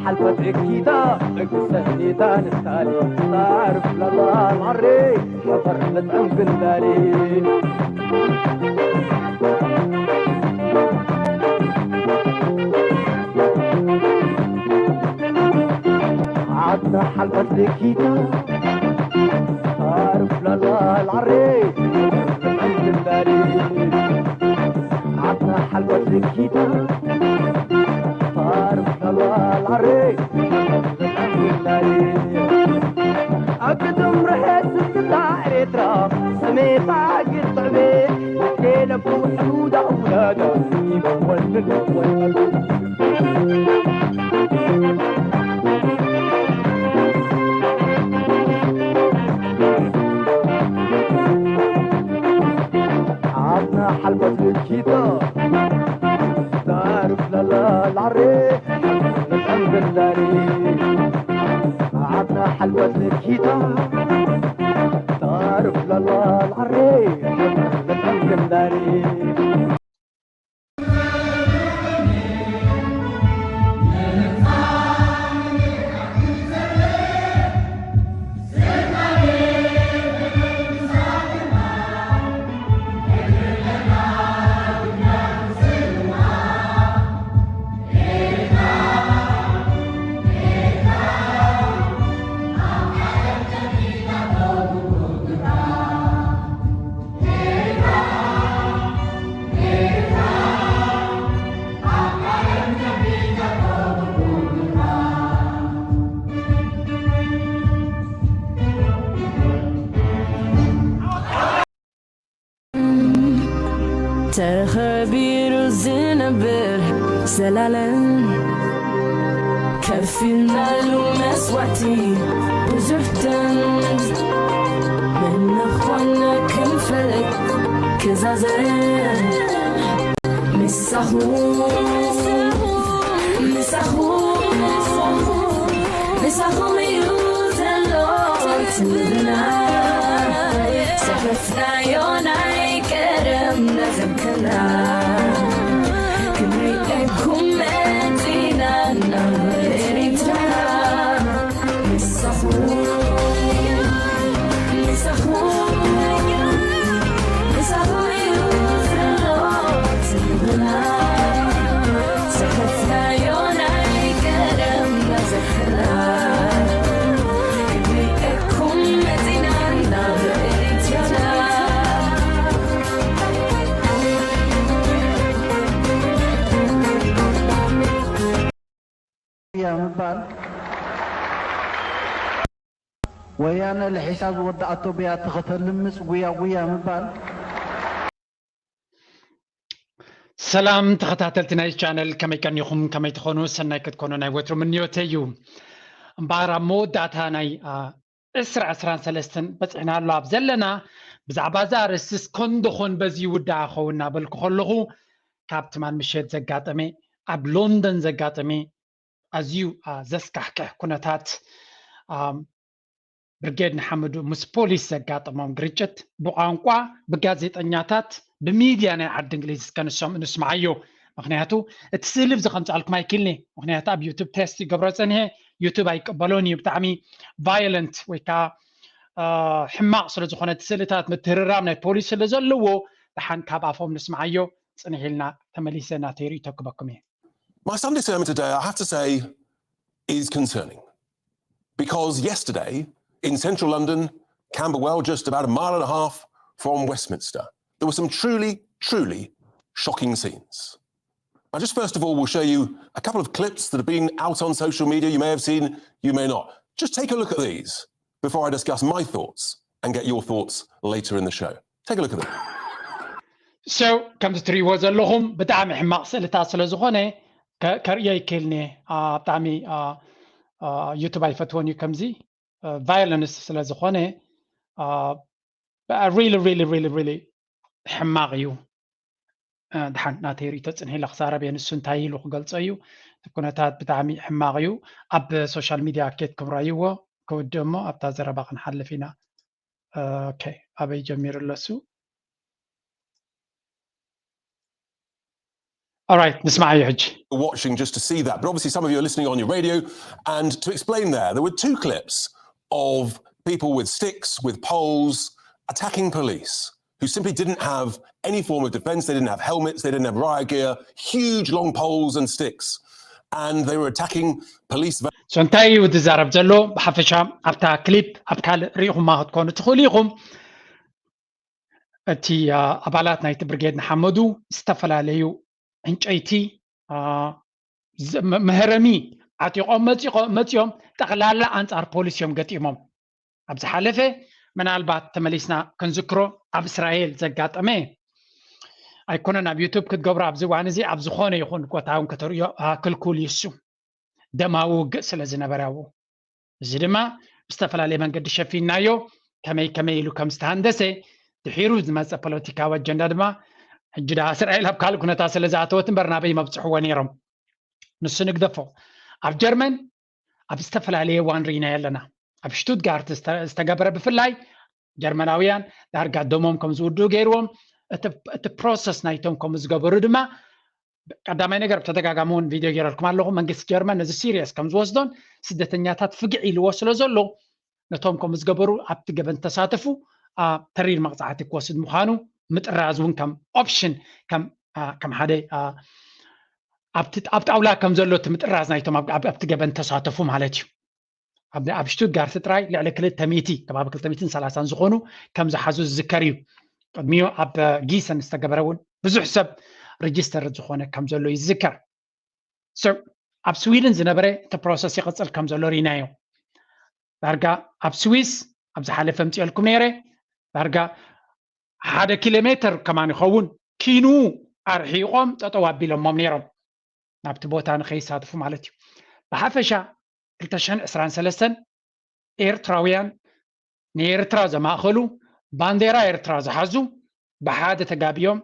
ሓልፈት እኪታ እግሰኒታ ንታሊ ጣርፍ ለላ ማሬ ሐፈር መጥዕም ግንዳሊ ዓድና ሓልፈት እኪታ ጣርፍ ለላ ማሬ መጥዕም ግንዳሊ ዓድና ሓልፈት እኪታ ጣርፍ ለላ ማሬ ኣብ ግድም ርሐ ስልክታ ኤርትራ ሰሜታ ግጥዕቤ ቴለቡ ሕዱዳ ውላዳ ይበወልን ወልዱ ዓድና ሓልፈት ልኪታ ዛርፍ ለላ ላሬ መጠን ግንዳሪ ዓድና ሓልፈት ልኪታ ዛርፍ ለላ ላሬ መጠን ግንዳሪ ተኸቢሩ ዝነብር ዘላለም ከፊልናሉ መስዋዕቲ ብዙሕ ደም መን ምዃንና ክንፈልጥ ክዛዘም ምሳኹ ምሳኹ ምሳኹም እዩ ዘሎ ትብልና ሰፈፍናዮ ናይ ቀደም ናዘክርና ክንሪኤኩም መጺና ናብ ኤሪትራ ጉያ ምባል፣ ወያነ ልሒሳ ዝወደኣቶ ብያቲ ከተልምጽ ጉያ ጉያ ምባል። ሰላም ተኸታተልቲ ናይ ቻነል፣ ከመይ ቀኒኹም? ከመይ ትኾኑ? ሰናይ ክትኮኑ ናይ ወትሩ ምንዮተይ እዩ። እምበኣር ኣብ መወዳእታ ናይ ዕስራ ዕስራን ሰለስተን በፂሕና ኣሎ ኣብ ዘለና። ብዛዕባ እዛ ኣርእስቲ እስከ እንዶ ኾን በዚ ይውዳእ ኸውን እናበልኩ ከለኹ ካብ ትማል ምሸት ዘጋጠመ ኣብ ሎንደን ዘጋጠመ ኣዝዩ ዘስካሕክሕ ኩነታት ብርጌድ ንሓመዱ ምስ ፖሊስ ዘጋጠሞም ግርጭት ብቋንቋ ብጋዜጠኛታት ብሚድያ ናይ ዓዲ እንግሊዝ እስከ ንሶም እንስምዓዮ። ምክንያቱ እቲ ስእሊ ብዚ ከምፅኣልኩም ኣይክልኒ። ምክንያቱ ኣብ ዩቱብ ቴስት ይገብሮ ፀኒሐ ዩቱብ ኣይቀበሎን እዩ። ብጣዕሚ ቫዮለንት ወይ ከዓ ሕማቕ ስለዝኾነ እቲ ስእልታት ምትህርራም ናይ ፖሊስ ስለዘለዎ ደሓን ካብ ኣፎም ንስምዓዮ። ፅንሕ ኢልና ተመሊሰ ናተይ ርእይቶ ክበኩም እየ። My Sunday sermon today, I have to say, is concerning because yesterday in central London, Camberwell, just about a mile and a half from Westminster, there were some truly, truly shocking scenes. I just first of all will show you a couple of clips that have been out on social media. You may have seen, you may not. Just take a look at these before I discuss my thoughts and get your thoughts later in the show. Take a look at them. So ከምዚ ትሪእዎ ዘለኹም ብጣዕሚ ሕማቕ ስእልታት ስለ ዝኾነ ከርእዮ ይክእልኒ። ብጣዕሚ ዩቱብ ኣይፈትዎን እዩ ከምዚ ቫዮለንስ ስለ ዝኾነ really really really really ሕማቕ እዩ። ድሓን ናተይ ርእይቶ ጽንሕ ኢለ ክዛረብ እየ። ንሱ እንታይ ኢሉ ክገልጾ እዩ? እቲ ኩነታት ብጣዕሚ ሕማቕ እዩ። ኣብ ሶሻል ሚድያ ኬድኩም ረእይዎ። ክውድእ እሞ ኣብታ ዘረባ ክንሓልፍ ኢና። ኦኬ፣ ኣበይ ጀሚሩ ኣሎ እሱ? All right, ንስማዓዮ ሕጂ። Watching just to see that. But obviously, some of you are listening on your radio. And to explain there, there were two clips of people with sticks, with poles, attacking police who simply didn't have any form of defense. They didn't have helmets, they didn't have riot gear, huge long poles and sticks. And they were attacking police. So እንታይ እዩ ዝዛረብ ዘሎ? ብሓፈሻ ኣብታ ክሊፕ ኣብ ካልእ ርኢኹማ ክትኮኑ ትኽእሉ ኢኹም። እቲ ኣባላት ናይቲ ብርጌድ ንሓመዱ ዝተፈላለዩ ዕንጨይቲ መህረሚ ዓጢቖም መፂኦም ጠቕላላ ኣንፃር ፖሊስ እዮም ገጢሞም። ኣብ ዝሓለፈ ምናልባት ተመሊስና ክንዝክሮ ኣብ እስራኤል ዘጋጠመ ኣይኮነን። ኣብ ዩቱብ ክትገብሮ ኣብዚ እዋን እዚ ኣብ ዝኾነ ይኹን ቦታ እውን ከተርእዮ ክልኩል ይሱ ደማዊ ውግእ ስለ ዝነበረ ኣብኡ። እዚ ድማ ብዝተፈላለየ መንገዲ ሸፊንናዮ። ከመይ ከመይ ኢሉ ከም ዝተሃንደሰ ድሒሩ ዝመፀ ፖለቲካዊ ኣጀንዳ ድማ ሕጂ ደኣ እስራኤል ኣብ ካልእ ኩነታት ስለ ዝኣተወት እምበር ናበይ መብፅሕዎ ነይሮም። ንሱ ንግደፎ። ኣብ ጀርመን ኣብ ዝተፈላለየ እዋን ርኢናዮ ኣለና። ኣብ ሽቱትጋርት ዝተገበረ ብፍላይ ጀርመናውያን ዳርጋ ደሞም ከም ዝውድኡ ገይርዎም። እቲ ፕሮሰስ ናይቶም ከምኡ ዝገበሩ ድማ ቀዳማይ ነገር ብተደጋጋሚ እውን ቪድዮ ገይረልኩም ኣለኹ። መንግስቲ ጀርመን ነዚ ሲሪየስ ከም ዝወስዶን ስደተኛታት ፍግዕ ኢልዎ ስለ ዘሎ ነቶም ከም ዝገበሩ ኣብቲ ገበን ተሳተፉ ተሪር መቕፃዕቲ ክወስድ ምዃኑ ምጥራዝ እውን ከም ኦፕሽን ከም ሓደ ኣብ ጣውላ ከም ዘሎ እቲ ምጥራዝ ናይቶም ኣብቲ ገበን ተሳተፉ ማለት እዩ። ኣብ ሽቱትጋርት ጥራይ ልዕሊ ክልተ ሚእቲ ከባቢ ክልተ ሚእትን ሰላሳን ዝኾኑ ከም ዝሓዙ ዝዝከር እዩ። ቅድሚኡ ኣብ ጊሰን ዝተገበረ እውን ብዙሕ ሰብ ሬጅስተር ዝኾነ ከም ዘሎ ይዝከር። ኣብ ስዊድን ዝነበረ እቲ ፕሮሰስ ይቕፅል ከም ዘሎ ርኢናዮ። ዳርጋ ኣብ ስዊስ ኣብ ዝሓለፈ ምፅኦልኩም ነይረ ዳርጋ ሓደ ኪሎ ሜትር ከማን ይኸውን ኪኑ ኣርሒቖም ጠጠው ኣቢሎሞም ነይሮም ናብቲ ቦታ ንኸይሳትፉ ማለት እዩ። ብሓፈሻ ክልተ ሽሕን ዕስራን ሰለስተን ኤርትራውያን ንኤርትራ ዘማእኸሉ ባንዴራ ኤርትራ ዝሓዙ ብሓደ ተጋቢዮም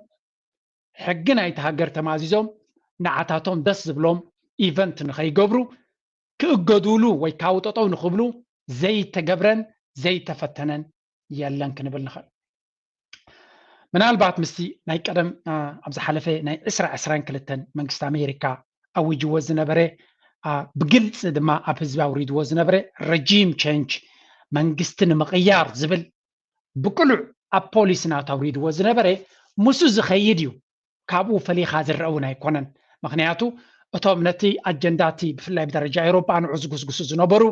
ሕጊ ናይቲ ሃገር ተማዚዞም ንዓታቶም ደስ ዝብሎም ኢቨንት ንኸይገብሩ ክእገዱሉ ወይ ካብኡ ጠጠው ንኽብሉ ዘይተገብረን ዘይተፈተነን የለን ክንብል ንኽእል። ምናልባት ምስቲ ናይ ቀደም ኣብ ዝሓለፈ ናይ ዕስራ ዕስራን ክልተን መንግስቲ ኣሜሪካ ኣዊጅዎ ዝነበረ ብግልፂ ድማ ኣብ ህዝቢ ኣውሪድዎ ዝነበረ ረጂም ቸንጅ መንግስቲ ንምቕያር ዝብል ብቅሉዕ ኣብ ፖሊሲ ናቱ ኣውሪድዎ ዝነበረ ምስኡ ዝኸይድ እዩ። ካብኡ ፈሊኻ ዝረአ እውን ኣይኮነን። ምኽንያቱ እቶም ነቲ ኣጀንዳ እቲ ብፍላይ ብደረጃ ኤውሮጳ ንዑ ዝጉስጉሱ ዝነበሩ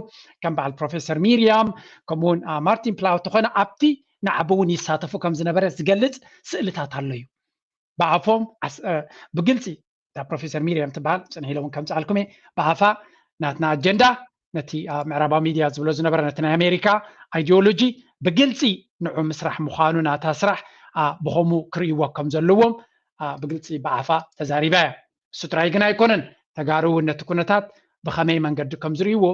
ከም በዓል ፕሮፌሰር ሚርያም ከምኡውን ማርቲን ፕላውት ተኾነ ኣብቲ ንዓቢ እውን ይሳተፉ ከም ዝነበረ ዝገልጽ ስእልታት ኣሎ እዩ። ብኣፎም ብግልፂ እታ ፕሮፌሰር ሚርያም ትበሃል ፅንሕ ኢለ እውን ከምፅኣልኩም እየ ብኣፋ ናትና ኣጀንዳ ነቲ ኣብ ምዕራባዊ ሚድያ ዝብሎ ዝነበረ ነቲ ናይ ኣሜሪካ ኣይዲዮሎጂ ብግልፂ ንዑ ምስራሕ ምዃኑ ናታ ስራሕ ብኸምኡ ክርእይዎ ከም ዘለዎም ብግልፂ ብኣፋ ተዛሪባ እያ። እሱ ጥራይ ግን ኣይኮነን። ተጋሩ እውን ነቲ ኩነታት ብኸመይ መንገዲ ከም ዝርእይዎ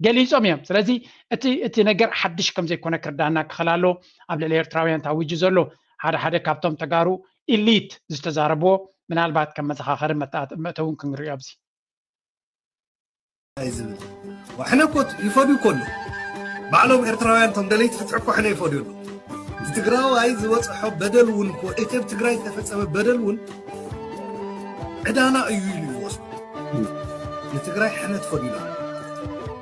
ገሊፆም እዮም። ስለዚ እቲ እቲ ነገር ሓድሽ ከም ዘይኮነ ክርዳና ክኽእል ኣለዎ። ኣብ ልዕሊ ኤርትራውያን ታዊጁ ዘሎ ሓደ ሓደ ካብቶም ተጋሩ ኢሊት ዝተዛረብዎ ምናልባት ከም መዘኻኸሪ መእተውን ክንሪኦ ኣብዚ ዝብል ሕነ እኮ ይፈድዩ እኮ ኣለዉ። ባዕሎም ኤርትራውያን እቶም ደለይቲ ፍትሒ እኮ ሕነ ይፈድዩ ኣለዉ። እቲ ትግራዋይ ዝበፅሖ በደል እውን እኮ እቲ ኣብ ትግራይ ዝተፈፀመ በደል እውን ዕዳና እዩ ኢሉ ይወስዱ። ንትግራይ ሕነ ትፈድዩ ኣለዉ።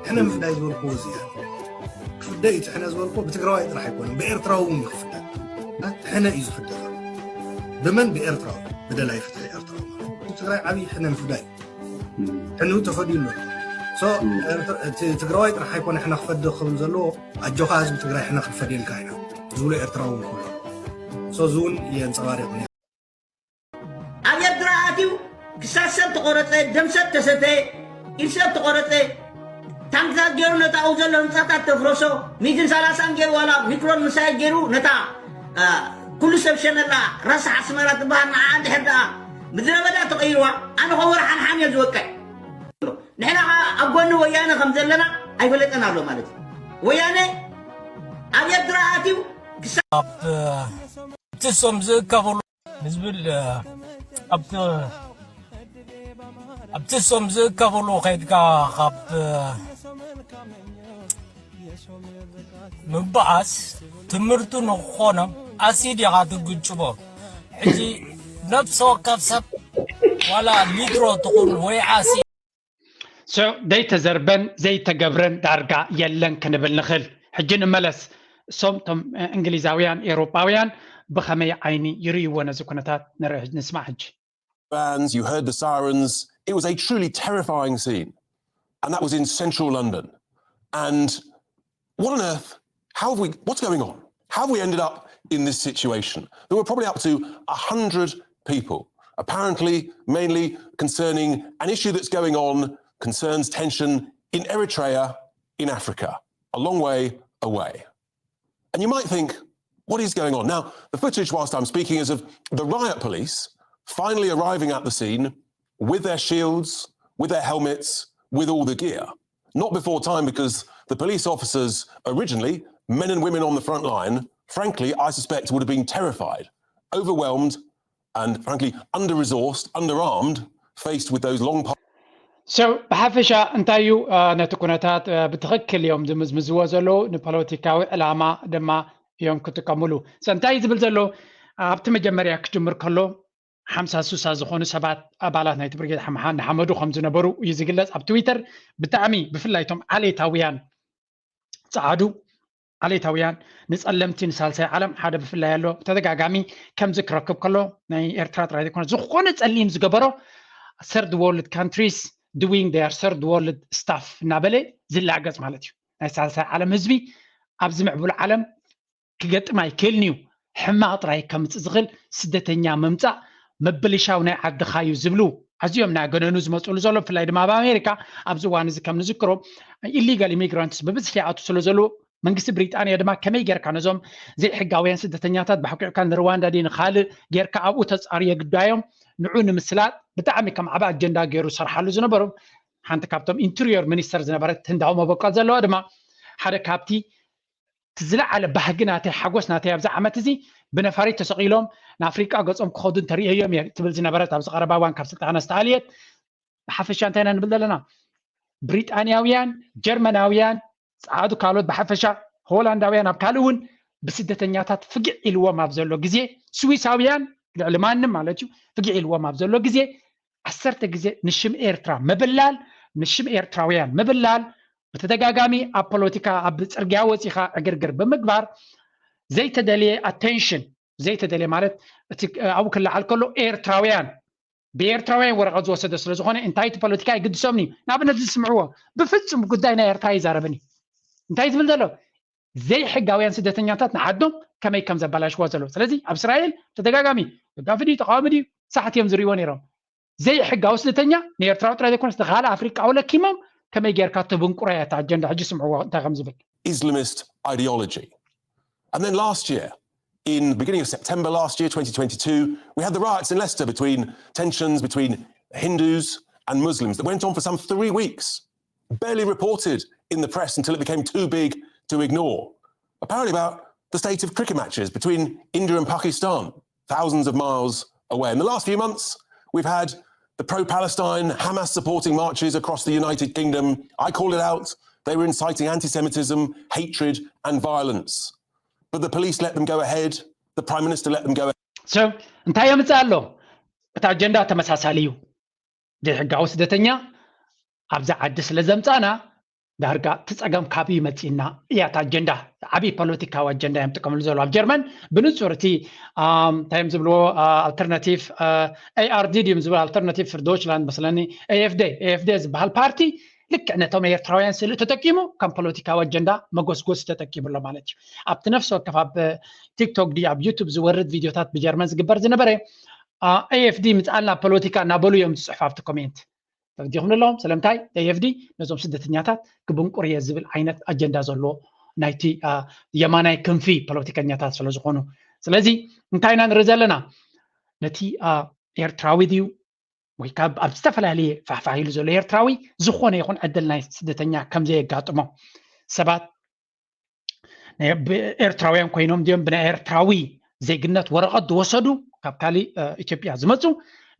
ሕነ ምፍዳይ ዝበልክዎ እዚ እያ። ክፍደ እዩ እቲ ሕነ ዝበልክዎ ብትግራዋይ ጥራሕ ኣይኮነን ብኤርትራዊ እውን እዩ ክፍደ። ሕነ እዩ ዝፍደ ዘሎ። ብመን? ብኤርትራዊ፣ ብደላይ ፍትሒ ኤርትራዊ። ትግራይ ዓብዪ ሕነ ምፍዳይ እዩ። ሕንኡ ተፈድዩ ኣሎ። እቲ ትግራዋይ ጥራሕ ኣይኮነ ሕነ ክፈዲ ክብል ዘለዎ ኣጆኻ ህዝቢ ትግራይ ሕነ ክንፈድየልካ ኢና ዝብሎ ኤርትራዊ እውን ክብሎ። እዚ እውን የንፀባሪቕ። ኣብ ኤርትራ ኣትዩ ክሳድ ሰብ ተቆረፀ፣ ደም ሰብ ተሰተ፣ ኢድ ሰብ ተቆረፀ፣ ታንክታት ገይሩ ነታ ኣብኡ ዘሎ ህንፃታት ተፍረሶ፣ ሚግን ሰላሳን ገይሩ ዋላ ሚክሮን ምሳይል ገይሩ ነታ ኩሉ ሰብ ሸነላ ራሳ ኣስመራ ትበሃል ንዓ እንድሕር ደኣ ምድረ በዳ ተቐይርዋ ኣነ ከወር ሓንሓን እየ ዝወቅዕ። ንሕና ከዓ ኣብ ጎኒ ወያነ ከም ዘለና ኣይፈለጠን ኣሎ ማለት እዩ። ወያነ ኣብ ኤርትራ ኣትዩ ክሳብ እቲ ሶም ዝእከብሉ ንዝብል ኣብቲ ኣብቲ ሶም ዝእከብሉ ከይድካ ካብ ምባኣስ ትምህርቲ ንክኾኖም ኣሲድ ኢኻ ትግጭቦ። ሕጂ ነፍሲ ወከፍ ሰብ ዋላ ሊድሮ ትኹን ወይ ዓሲ So ዘይተዘርበን ዘይተገብረን ዳርጋ የለን ክንብል ንኽእል። ሕጂ ንመለስ፣ እሶም እቶም እንግሊዛውያን ኤውሮጳውያን ብኸመይ ዓይኒ ይርእይዎ ነዚ ኩነታት ንርኢ፣ ንስማዕ ሕጂ። Bands, you heard the sirens. It was a truly terrifying scene. And that was in central London. And what on earth? How have we, what's going on? How have we ended up in this situation? There were probably up to a hundred people, apparently mainly concerning an issue that's going on, concerns tension in Eritrea, in Africa, a long way away. And you might think, what is going on? Now, the footage whilst I'm speaking is of the riot police finally arriving at the scene with their shields, with their helmets, with all the gear. Not before time, because the police officers originally, men and women on the front line, frankly, I suspect would have been terrified, overwhelmed, and frankly, under resourced, underarmed, faced with those long So ብሓፈሻ እንታይ እዩ ነቲ ኩነታት ብትኽክል እዮም ዝምዝምዝዎ ዘለዉ፣ ንፖለቲካዊ ዕላማ ድማ እዮም ክጥቀምሉ። So እንታይ እዩ ዝብል ዘሎ? ኣብቲ መጀመርያ ክጅምር ከሎ ሓምሳ ሱሳ ዝኾኑ ሰባት ኣባላት ናይቲ ብርጌድ ሓምሓ እናሓመዱ ከም ዝነበሩ እዩ ዝግለጽ። ኣብ ትዊተር ብጣዕሚ ብፍላይ እቶም ዓሌታውያን ጸዓዱ ዓሌታውያን ንጸለምቲ ንሳልሳይ ዓለም ሓደ ብፍላይ ኣሎ። ብተደጋጋሚ ከምዚ ክረክብ ከሎ ናይ ኤርትራ ጥራይ ዘይኮነ ዝኾነ ጸሊም ዝገበሮ third world countries doing their third world stuff እናበለ ዝላገጽ ማለት እዩ። ናይ ሳልሳይ ዓለም ህዝቢ ኣብዚ ምዕቡል ዓለም ክገጥም ኣይክእልን እዩ። ሕማቕ ጥራይ ከምጽእ ዝኽእል ስደተኛ ምምጻእ ምብልሻው ናይ ዓድኻ እዩ ዝብሉ ኣዝዮም እናገነኑ ዝመፅሉ ዘሎ። ብፍላይ ድማ ኣብ ኣሜሪካ ኣብዚ እዋን እዚ ከም ንዝክሮ ኢሊጋል ኢሚግራንትስ ብብዝሒ ይኣቱ ስለ ዘለዉ መንግስቲ ብሪጣንያ ድማ ከመይ ጌርካ ነዞም ዘይሕጋውያን ስደተኛታት ብሕቂዕካ ንርዋንዳ ድዩ ንኻልእ ጌርካ ኣብኡ ተፃርዮ ግዳዮም ንዑ ንምስላጥ ብጣዕሚ ከም ዓብ ኣጀንዳ ገይሩ ዝሰርሓሉ ዝነበሩ ሓንቲ ካብቶም ኢንትሪዮር ሚኒስተር ዝነበረት ህንዳዊ መበቆል ዘለዋ ድማ ሓደ ካብቲ እቲ ዝለዓለ ባህጊ ናተይ ሓጎስ ናተይ ኣብዚ ዓመት እዚ ብነፋሪት ተሰቒሎም ንኣፍሪቃ ገጾም ክኸዱ እንተርእየዮም እየ ትብል ዝነበረት ኣብዚ ቀረባ እዋን ካብ ስልጣና ዝተኣልየት። ብሓፈሻ እንታይ ኢና ንብል ዘለና? ብሪጣንያውያን፣ ጀርመናውያን፣ ጸዓዱ ካልኦት ብሓፈሻ ሆላንዳውያን ኣብ ካልእ እውን ብስደተኛታት ፍግዕ ኢልዎም ኣብ ዘሎ ግዜ ስዊሳውያን ልዕሊ ማንም ማለት እዩ ፍግዕ ኢልዎም ኣብ ዘሎ ግዜ ዓሰርተ ግዜ ንሽም ኤርትራ ምብላል ንሽም ኤርትራውያን ምብላል ብተደጋጋሚ ኣብ ፖለቲካ ኣብ ጽርግያ ወጺኻ ዕግርግር ብምግባር ዘይተደልየ ኣቴንሽን ዘይተደልየ ማለት እቲ ኣብኡ ክለዓል ከሎ ኤርትራውያን ብኤርትራውያን ወረቐት ዝወሰደ ስለ ዝኾነ እንታይ እቲ ፖለቲካ ይግድሶም እዩ ንኣብነት ዝስምዕዎ ብፍጹም ጉዳይ ናይ ኤርትራ ይዛረብን እዩ እንታይ ዝብል ዘሎ ዘይሕጋውያን ስደተኛታት ንዓዶም ከመይ ከም ዘበላሽዎ ዘሎ ስለዚ ኣብ እስራኤል ተደጋጋሚ ደጋፊ ድዩ ተቃዋሚ ድዩ ሳሕት እዮም ዝርእዎ ነይሮም ዘይሕጋዊ ስደተኛ ንኤርትራዊ ጥራይ ዘይኮነስ ንካልእ ኣፍሪቃዊ ለኪሞም ከመይ ጌርካ ተብንቁራ እያ ኣጀንዳ ሕጂ ስምዕዎ እንታይ ከም ዝብል Islamist ideology. And then last year, in the beginning of September last year, twenty twenty-two, we had the riots in Leicester between tensions between Hindus and Muslims that went on for some three weeks, barely reported in the press until it became too big to ignore. Apparently about the state of cricket matches between India and Pakistan, thousands of miles away. In the last few months, we've had the pro-Palestine, Hamas-supporting marches across the United Kingdom. I called it out. They were inciting anti-Semitism, hatred and violence. But the police let them go ahead. The Prime Minister let them go ahead. So እንታይ የምጽእ ኣሎ? እቲ ኣጀንዳ ተመሳሳሊ እዩ። ዘይሕጋዊ ስደተኛ ኣብዚ ዓዲ ስለ ዘምጻና ዳርጋ እቲ ጸገም ካብዩ መጺና እያ እቲ ኣጀንዳ ዓብዪ ፖለቲካዊ ኣጀንዳ እዮም ጥቀምሉ ዘለዉ ኣብ ጀርመን ብንጹር እቲ እንታይ እዮም ዝብልዎ ኣልተርናቲቭ ኤኣርዲ ድዮም ዝብል ኣልተርናቲቭ ፍር ዶችላንድ መስለኒ ኤኤፍዴ ኤኤፍዴ ዝበሃል ፓርቲ ልክዕ ነቶም ኤርትራውያን ስእሊ ተጠቂሙ ከም ፖለቲካዊ ኣጀንዳ መጎስጎስ ተጠቂሙሎ ማለት እዩ ኣብቲ ነፍሲ ወከፍ ኣብ ቲክቶክ ድዩ ኣብ ዩቱብ ዝወርድ ቪድዮታት ብጀርመን ዝግበር ዝነበረ ኤኤፍዲ ምፅኣልና ፖለቲካ እናበሉ እዮም ዝፅሕፉ ኣብቲ ኮሜንት ተረዲኹም ኣለኹም ስለምንታይ ኤኤፍዲ ነዞም ስደተኛታት ክብንቁር እየ ዝብል ዓይነት ኣጀንዳ ዘለዎ ናይቲ የማናይ ክንፊ ፖለቲከኛታት ስለ ዝኾኑ ስለዚ እንታይ ኢና ንርኢ ዘለና ነቲ ኤርትራዊ ድዩ ወይ ካብ ኣብ ዝተፈላለየ ፋሕፋሕ ኢሉ ዘሎ ኤርትራዊ ዝኾነ ይኹን ዕድል ናይ ስደተኛ ከም ዘየጋጥሞ ሰባት ኤርትራውያን ኮይኖም ድዮም ብናይ ኤርትራዊ ዜግነት ወረቐት ዝወሰዱ ካብ ካሊእ ኢትዮጵያ ዝመፁ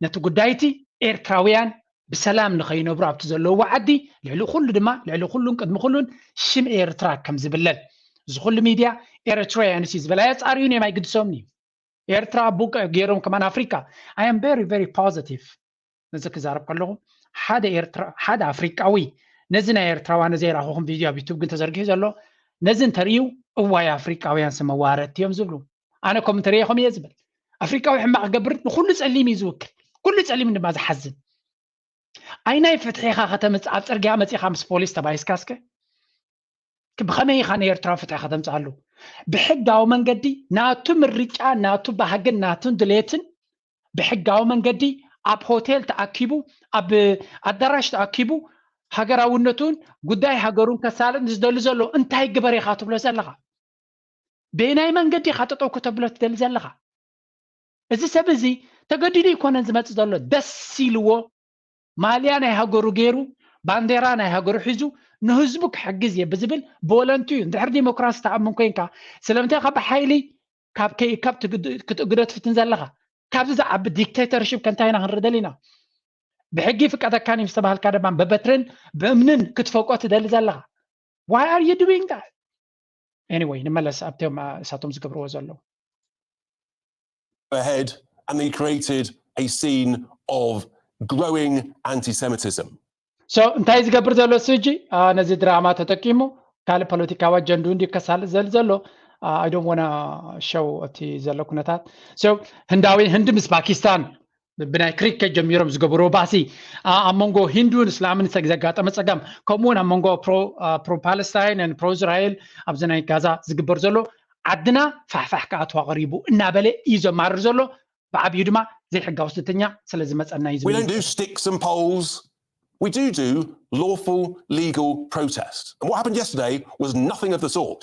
ነቲ ጉዳይ እቲ ኤርትራውያን ብሰላም ንኸይነብሩ ኣብቲ ዘለውዎ ዓዲ ልዕሊ ኩሉ ድማ ልዕሊ ኩሉን ቅድሚ ኩሉን ሽም ኤርትራ ከም ዝብለል እዚ ኩሉ ሚድያ ኤርትራውያንስ እዩ ዝበላ ኣፃርዩን እዮም ኣይግድሶምን እዩ ኤርትራ ቡቅ ገይሮም ከማን ኣፍሪካ። I am very very positive። ነዚ ክዛረብ ከለኹ ሓደ ኤርትራ ሓደ ኣፍሪቃዊ ነዚ ናይ ኤርትራውያን ዘይራኹኹም ቪድዮ ኣብ ዩቱብ ግን ተዘርጊሑ ዘሎ ነዚ እንተርእዩ እዋይ ኣፍሪቃውያን ስመዋረድቲ እዮም ዝብሉ። ኣነ ኮምንተሪ ኢኹም እየ ዝብል። ኣፍሪቃዊ ሕማቕ ክገብር ንኩሉ ጸሊም እዩ ዝውክል። ኩሉ ጸሊም ድማ ዝሓዝን። ኣይናይ ፍትሒ ኢኻ ከተምጽእ ኣብ ጽርግያ መጺኻ ምስ ፖሊስ ተባይስካ እስከ ብኸመይ ኢኻ ንኤርትራ ፍትሒ ከተምጽኣሉ? ብሕጋዊ መንገዲ ናቱ ምርጫ ናቱ ባህግን ናቱን ድሌትን ብሕጋዊ መንገዲ ኣብ ሆቴል ተኣኪቡ ኣብ ኣዳራሽ ተኣኪቡ ሃገራውነቱን ጉዳይ ሃገሩን ከሳልጥ ንዝደሊ ዘሎ እንታይ ግበር ኢኻ ትብሎ ዘለኻ? በየናይ መንገዲ ኢኻ ጠጠው ከተብሎ ትደሊ ዘለኻ? እዚ ሰብ እዚ ተገዲዱ ኣይኮነን ዝመፅእ ዘሎ ደስ ኢልዎ ማልያ ናይ ሃገሩ ገይሩ ባንዴራ ናይ ሃገሩ ሒዙ ንህዝቡ ክሕግዝ እየ ብዝብል ቦለንቱ እዩ እንድሕር ዲሞክራሲ ተኣምን ኮንካ ስለምንታይ ካብ ሓይሊ ካብ ከይካብ ክትእግዶ ትፍትን ዘለኻ ካብዚ ዝዓቢ ዲክቴተርሽፕ ከንታይ ኢና ክንርኢ ደሊና ብሕጊ ፍቀደካን እዩ ዝተባሃልካ ድማ ብበትርን ብእምንን ክትፈቆ ትደሊ ዘለኻ why are you doing that anyway ንመለስ ኣብቶም እሳቶም ዝገብርዎ ዘለዉ ahead and they created a scene of growing anti-Semitism. So እንታይ ዝገብር ዘሎ ስጂ ነዚ ድራማ ተጠቂሙ ካልእ ፖለቲካዊ ኣጀንዱ እንዲ ከሳልጥ ዘል ዘሎ I don't wanna show እቲ ዘሎ ኩነታት so ህንዳዊ ህንዲ ምስ ፓኪስታን ብናይ ክሪክ ጀሚሮም ዝገበርዎ ባእሲ ኣብ መንጎ ሂንዱን እስላምን ዘጋጠመ ፀገም ከምኡውን ኣብ መንጎ ፕሮ ፓለስታይን ፕሮ እስራኤል ኣብዚ ናይ ጋዛ ዝግበር ዘሎ ዓድና ፋሕፋሕ ክኣትዋ ቀሪቡ እናበለ እዩ ዘማርር ዘሎ ብዓብዩ ድማ ዘይሕጋዊ ስደተኛ ስለ ዝመፀና እዩ We don't do sticks and poles. We do do lawful, legal protest. And what happened yesterday was nothing of the sort.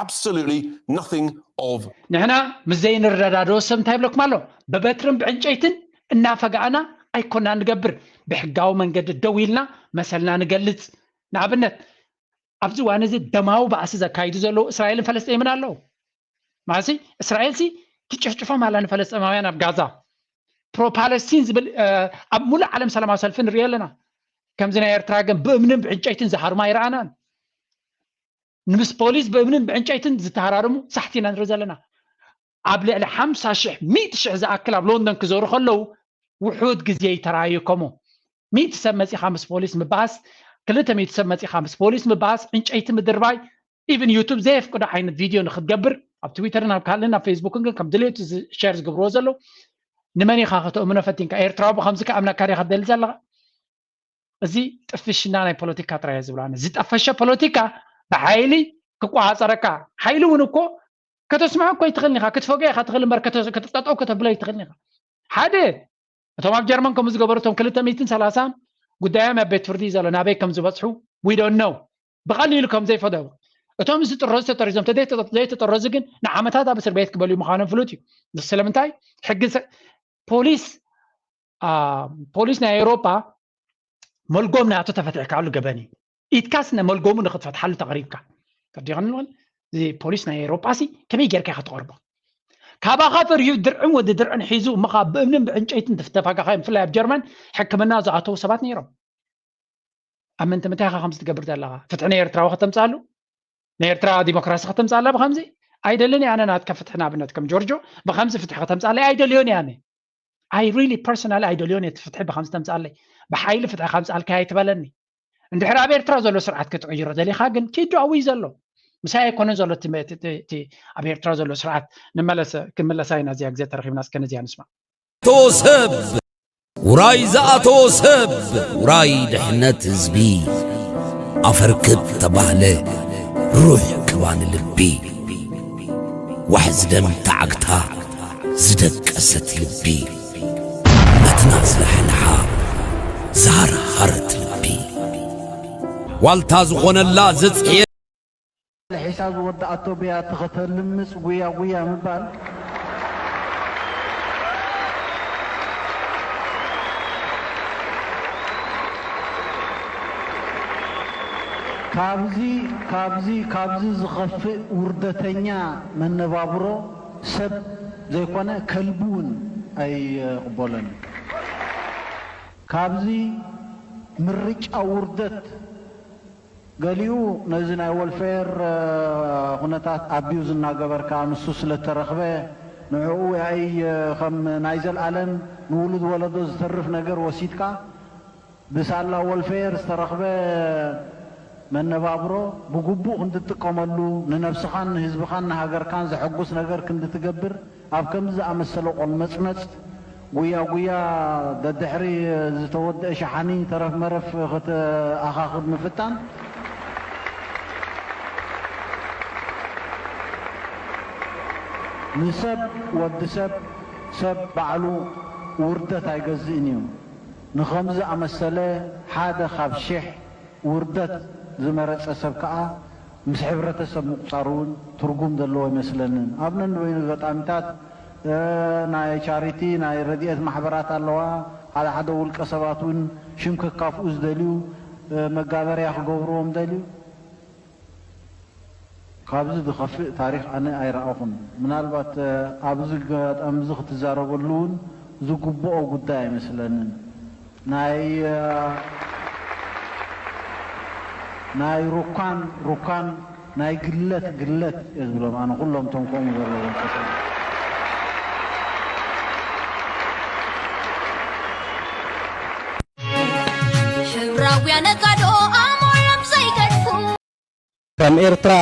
Absolutely nothing of. ንሕና ምስ ዘይንረዳድኦ ሰብ እንታይ ይብለኩም ኣሎ? ብበትርን ብዕንጨይትን እናፈጋእና ኣይኮና ንገብር። ብሕጋዊ መንገዲ ደው ኢልና መሰልና ንገልፅ። ንኣብነት ኣብዚ እዋን እዚ ደማዊ ባእሲ ዘካይዱ ዘለዉ እስራኤልን ፈለስጢምን ኣለዉ። ማለት እስራኤል ሲ ትጭፍጭፎም ኣላ ንፈለስጢማውያን ኣብ ጋዛ ፕሮፓለስቲን ዝብል ኣብ ሙሉእ ዓለም ሰላማዊ ሰልፊ ንሪኦ ኣለና። ከምዚ ናይ ኤርትራ ግን ብእምንን ብዕንጨይትን ዝሃርሙ ኣይረኣናን። ንምስ ፖሊስ ብእምንን ብዕንጨይትን ዝተሃራርሙ ሳሕቲ ኢና ንርኢ ዘለና። ኣብ ልዕሊ ሓምሳ ሽሕ ሚእቲ ሽሕ ዝኣክል ኣብ ሎንደን ክዞሩ ከለዉ ውሑድ ግዜ ይተራእዩ ከምኡ ሚእቲ ሰብ መፂኻ ምስ ፖሊስ ምባኣስ ክልተ ሚእቲ ሰብ መፂኻ ምስ ፖሊስ ምባኣስ ዕንጨይቲ ምድርባይ even ዩቱብ ዘየፍቅዶ ዓይነት ቪድዮ ንክትገብር ኣብ ትዊተርን ኣብ ካልእን ኣብ ፌስቡክን ግን ከም ድሌቱ ሸር ዝገብርዎ ዘለዉ ንመን ኢኻ ከተእምኖ ፈቲንካ ኤርትራዊ ብከምዚ ከኣምነካ ዲኻ ትደሊ ዘለኻ እዚ ጥፍሽና ናይ ፖለቲካ ጥራይ ዝብላ ዝጠፈሸ ፖለቲካ ብሓይሊ ክቋፀረካ ሓይሊ እውን እኮ ከተስምዖ እኮ ይትኽእል ኢኻ ክትፈግዮ ኢኻ ትኽእል እምበር ከተጠጠው ከተብሎ ይትኽእል ኢኻ ሓደ እቶም ኣብ ጀርመን ከምኡ ዝገበሩ እቶም ክልተ ሚእትን ሰላሳን ጉዳዮም ኣብ ቤት ፍርዲ እዩ ዘሎ ናበይ ከም ዝበፅሑ we don't know ብቐሊሉ ከም ዘይፈደው እቶም ዝጥረዙ ተጠሪዞም ዘይተጠረዙ ግን ንዓመታት ኣብ እስር ቤት ክበልዩ ምዃኖም ፍሉጥ እዩ ስለምንታይ ሕጊ ፖሊስ ፖሊስ ናይ ኤውሮጳ መልጎም ናቱ ተፈትሕካሉ ገበን እዩ ኢትካስ መልጎሙ ንክትፈትሓሉ ተቕሪብካ ተዲኸንል እዚ ፖሊስ ናይ ኤውሮጳ ሲ ከመይ ጌርካ ኢኻ ትቐርቦ ካባኻ ፈርዩ ድርዕን ወዲ ድርዕን ሒዙ እሞ ካብ ብእምንን ብዕንጨይትን ተፋጋኻዮም ብፍላይ ኣብ ጀርመን ሕክምና ዝኣተዉ ሰባት ነይሮም ኣብ ምንቲ ምንታይ ኢኻ ከምዚ ትገብር ዘለኻ ፍትሒ ናይ ኤርትራዊ ከተምፅኣሉ ናይ ኤርትራ ዲሞክራሲ ከተምፅኣላ ብከምዚ ኣይደልን ኣነ ናትካ ፍትሒ ንኣብነት ከም ጆርጆ ብከምዚ ፍትሒ ከተምፅኣለይ ኣይደልዮን ኣነ I really personally ኣይደልዮን እቲ ፍትሒ ብከምዚ ተምፅኣለይ ብሓይሊ ፍትሒ ከምፅኣልካ ኣይትበለኒ እንድሕር ኣብ ኤርትራ ዘሎ ስርዓት ክትቕይሮ ደሊኻ ግን ኪዱ ኣብይ ዘሎ ምሳይ ኣይኮነን ዘሎ እቲ ኣብ ኤርትራ ዘሎ ስርዓት ንመለሰ ክምለሳ ኢና እዚኣ ግዜ ተረኺብና እስከ ነዚኣ ንስማ ዝኣተዎ ሰብ ውራይ ዝኣተዎ ሰብ ውራይ ድሕነት ህዝቢ ኣፈርክት ተባህለ ሩሕ ክባን ልቢ ዋሕዚ ደም ተዓግታ ዝደቀሰት ልቢ መትና ዝላሕልሓ ዝሃርሃረት ልቢ ዋልታ ዝኾነላ ዘጽየ ሒሳ ዝወደኣቶ ብያቲ ከተልምጽ ጉያ ጉያ ምባል ካብዚ ካብዚ ካብዚ ዝኸፍእ ውርደተኛ መነባብሮ ሰብ ዘይኮነ ከልቢ እውን ኣይቕበሎን ካብዚ ምርጫ ውርደት ገሊኡ ነዚ ናይ ወልፌር ኩነታት ኣቢዩዝ እናገበርካ ንሱ ስለተረኽበ ንዕኡ ያይ ከም ናይ ዘልኣለም ንውሉድ ወለዶ ዝተርፍ ነገር ወሲድካ ብሳላ ወልፌር ዝተረኽበ መነባብሮ ብግቡእ ክንትጥቀመሉ፣ ንነብስኻን ንህዝብኻን ንሃገርካን ዘሐጉስ ነገር ክንድትገብር ኣብ ከምዚ ዝኣመሰለ ቆልመጽመጽ ጉያ ጉያ ደድሕሪ ዝተወደአ ሸሓኒ ተረፍ መረፍ ክትኣኻኽብ ምፍታን ንሰብ ወዲ ሰብ ሰብ ባዕሉ ውርደት ኣይገዝእን እዩ። ንኸምዚ ኣመሰለ ሓደ ካብ ሽሕ ውርደት ዝመረጸ ሰብ ከኣ ምስ ሕብረተሰብ ምቁጻሩ እውን ትርጉም ዘለዎ ኣይመስለንን። ኣብ ነንበይኑ ኣጋጣሚታት ናይ ቻሪቲ ናይ ረድኤት ማሕበራት ኣለዋ። ሓደ ሓደ ውልቀ ሰባት እውን ሽም ከካፍኡ ዝደልዩ መጋበርያ ክገብርዎም ደልዩ። ካብዚ ዝኸፍእ ታሪኽ ኣነ ኣይረኣኹን። ምናልባት ኣብዚ ኣጋጣሚ እዚ ክትዛረበሉ እውን ዝግብኦ ጉዳይ ኣይመስለንን። ናይ ናይ ሩካን ሩካን ናይ ግለት ግለት እየ ዝብሎም ኣነ ኩሎም እቶም ከምኡ ዘለዎም ሰሰ ሕብራውያ ነጋዶ ኣሞሎም ዘይገድፉ ከም ኤርትራ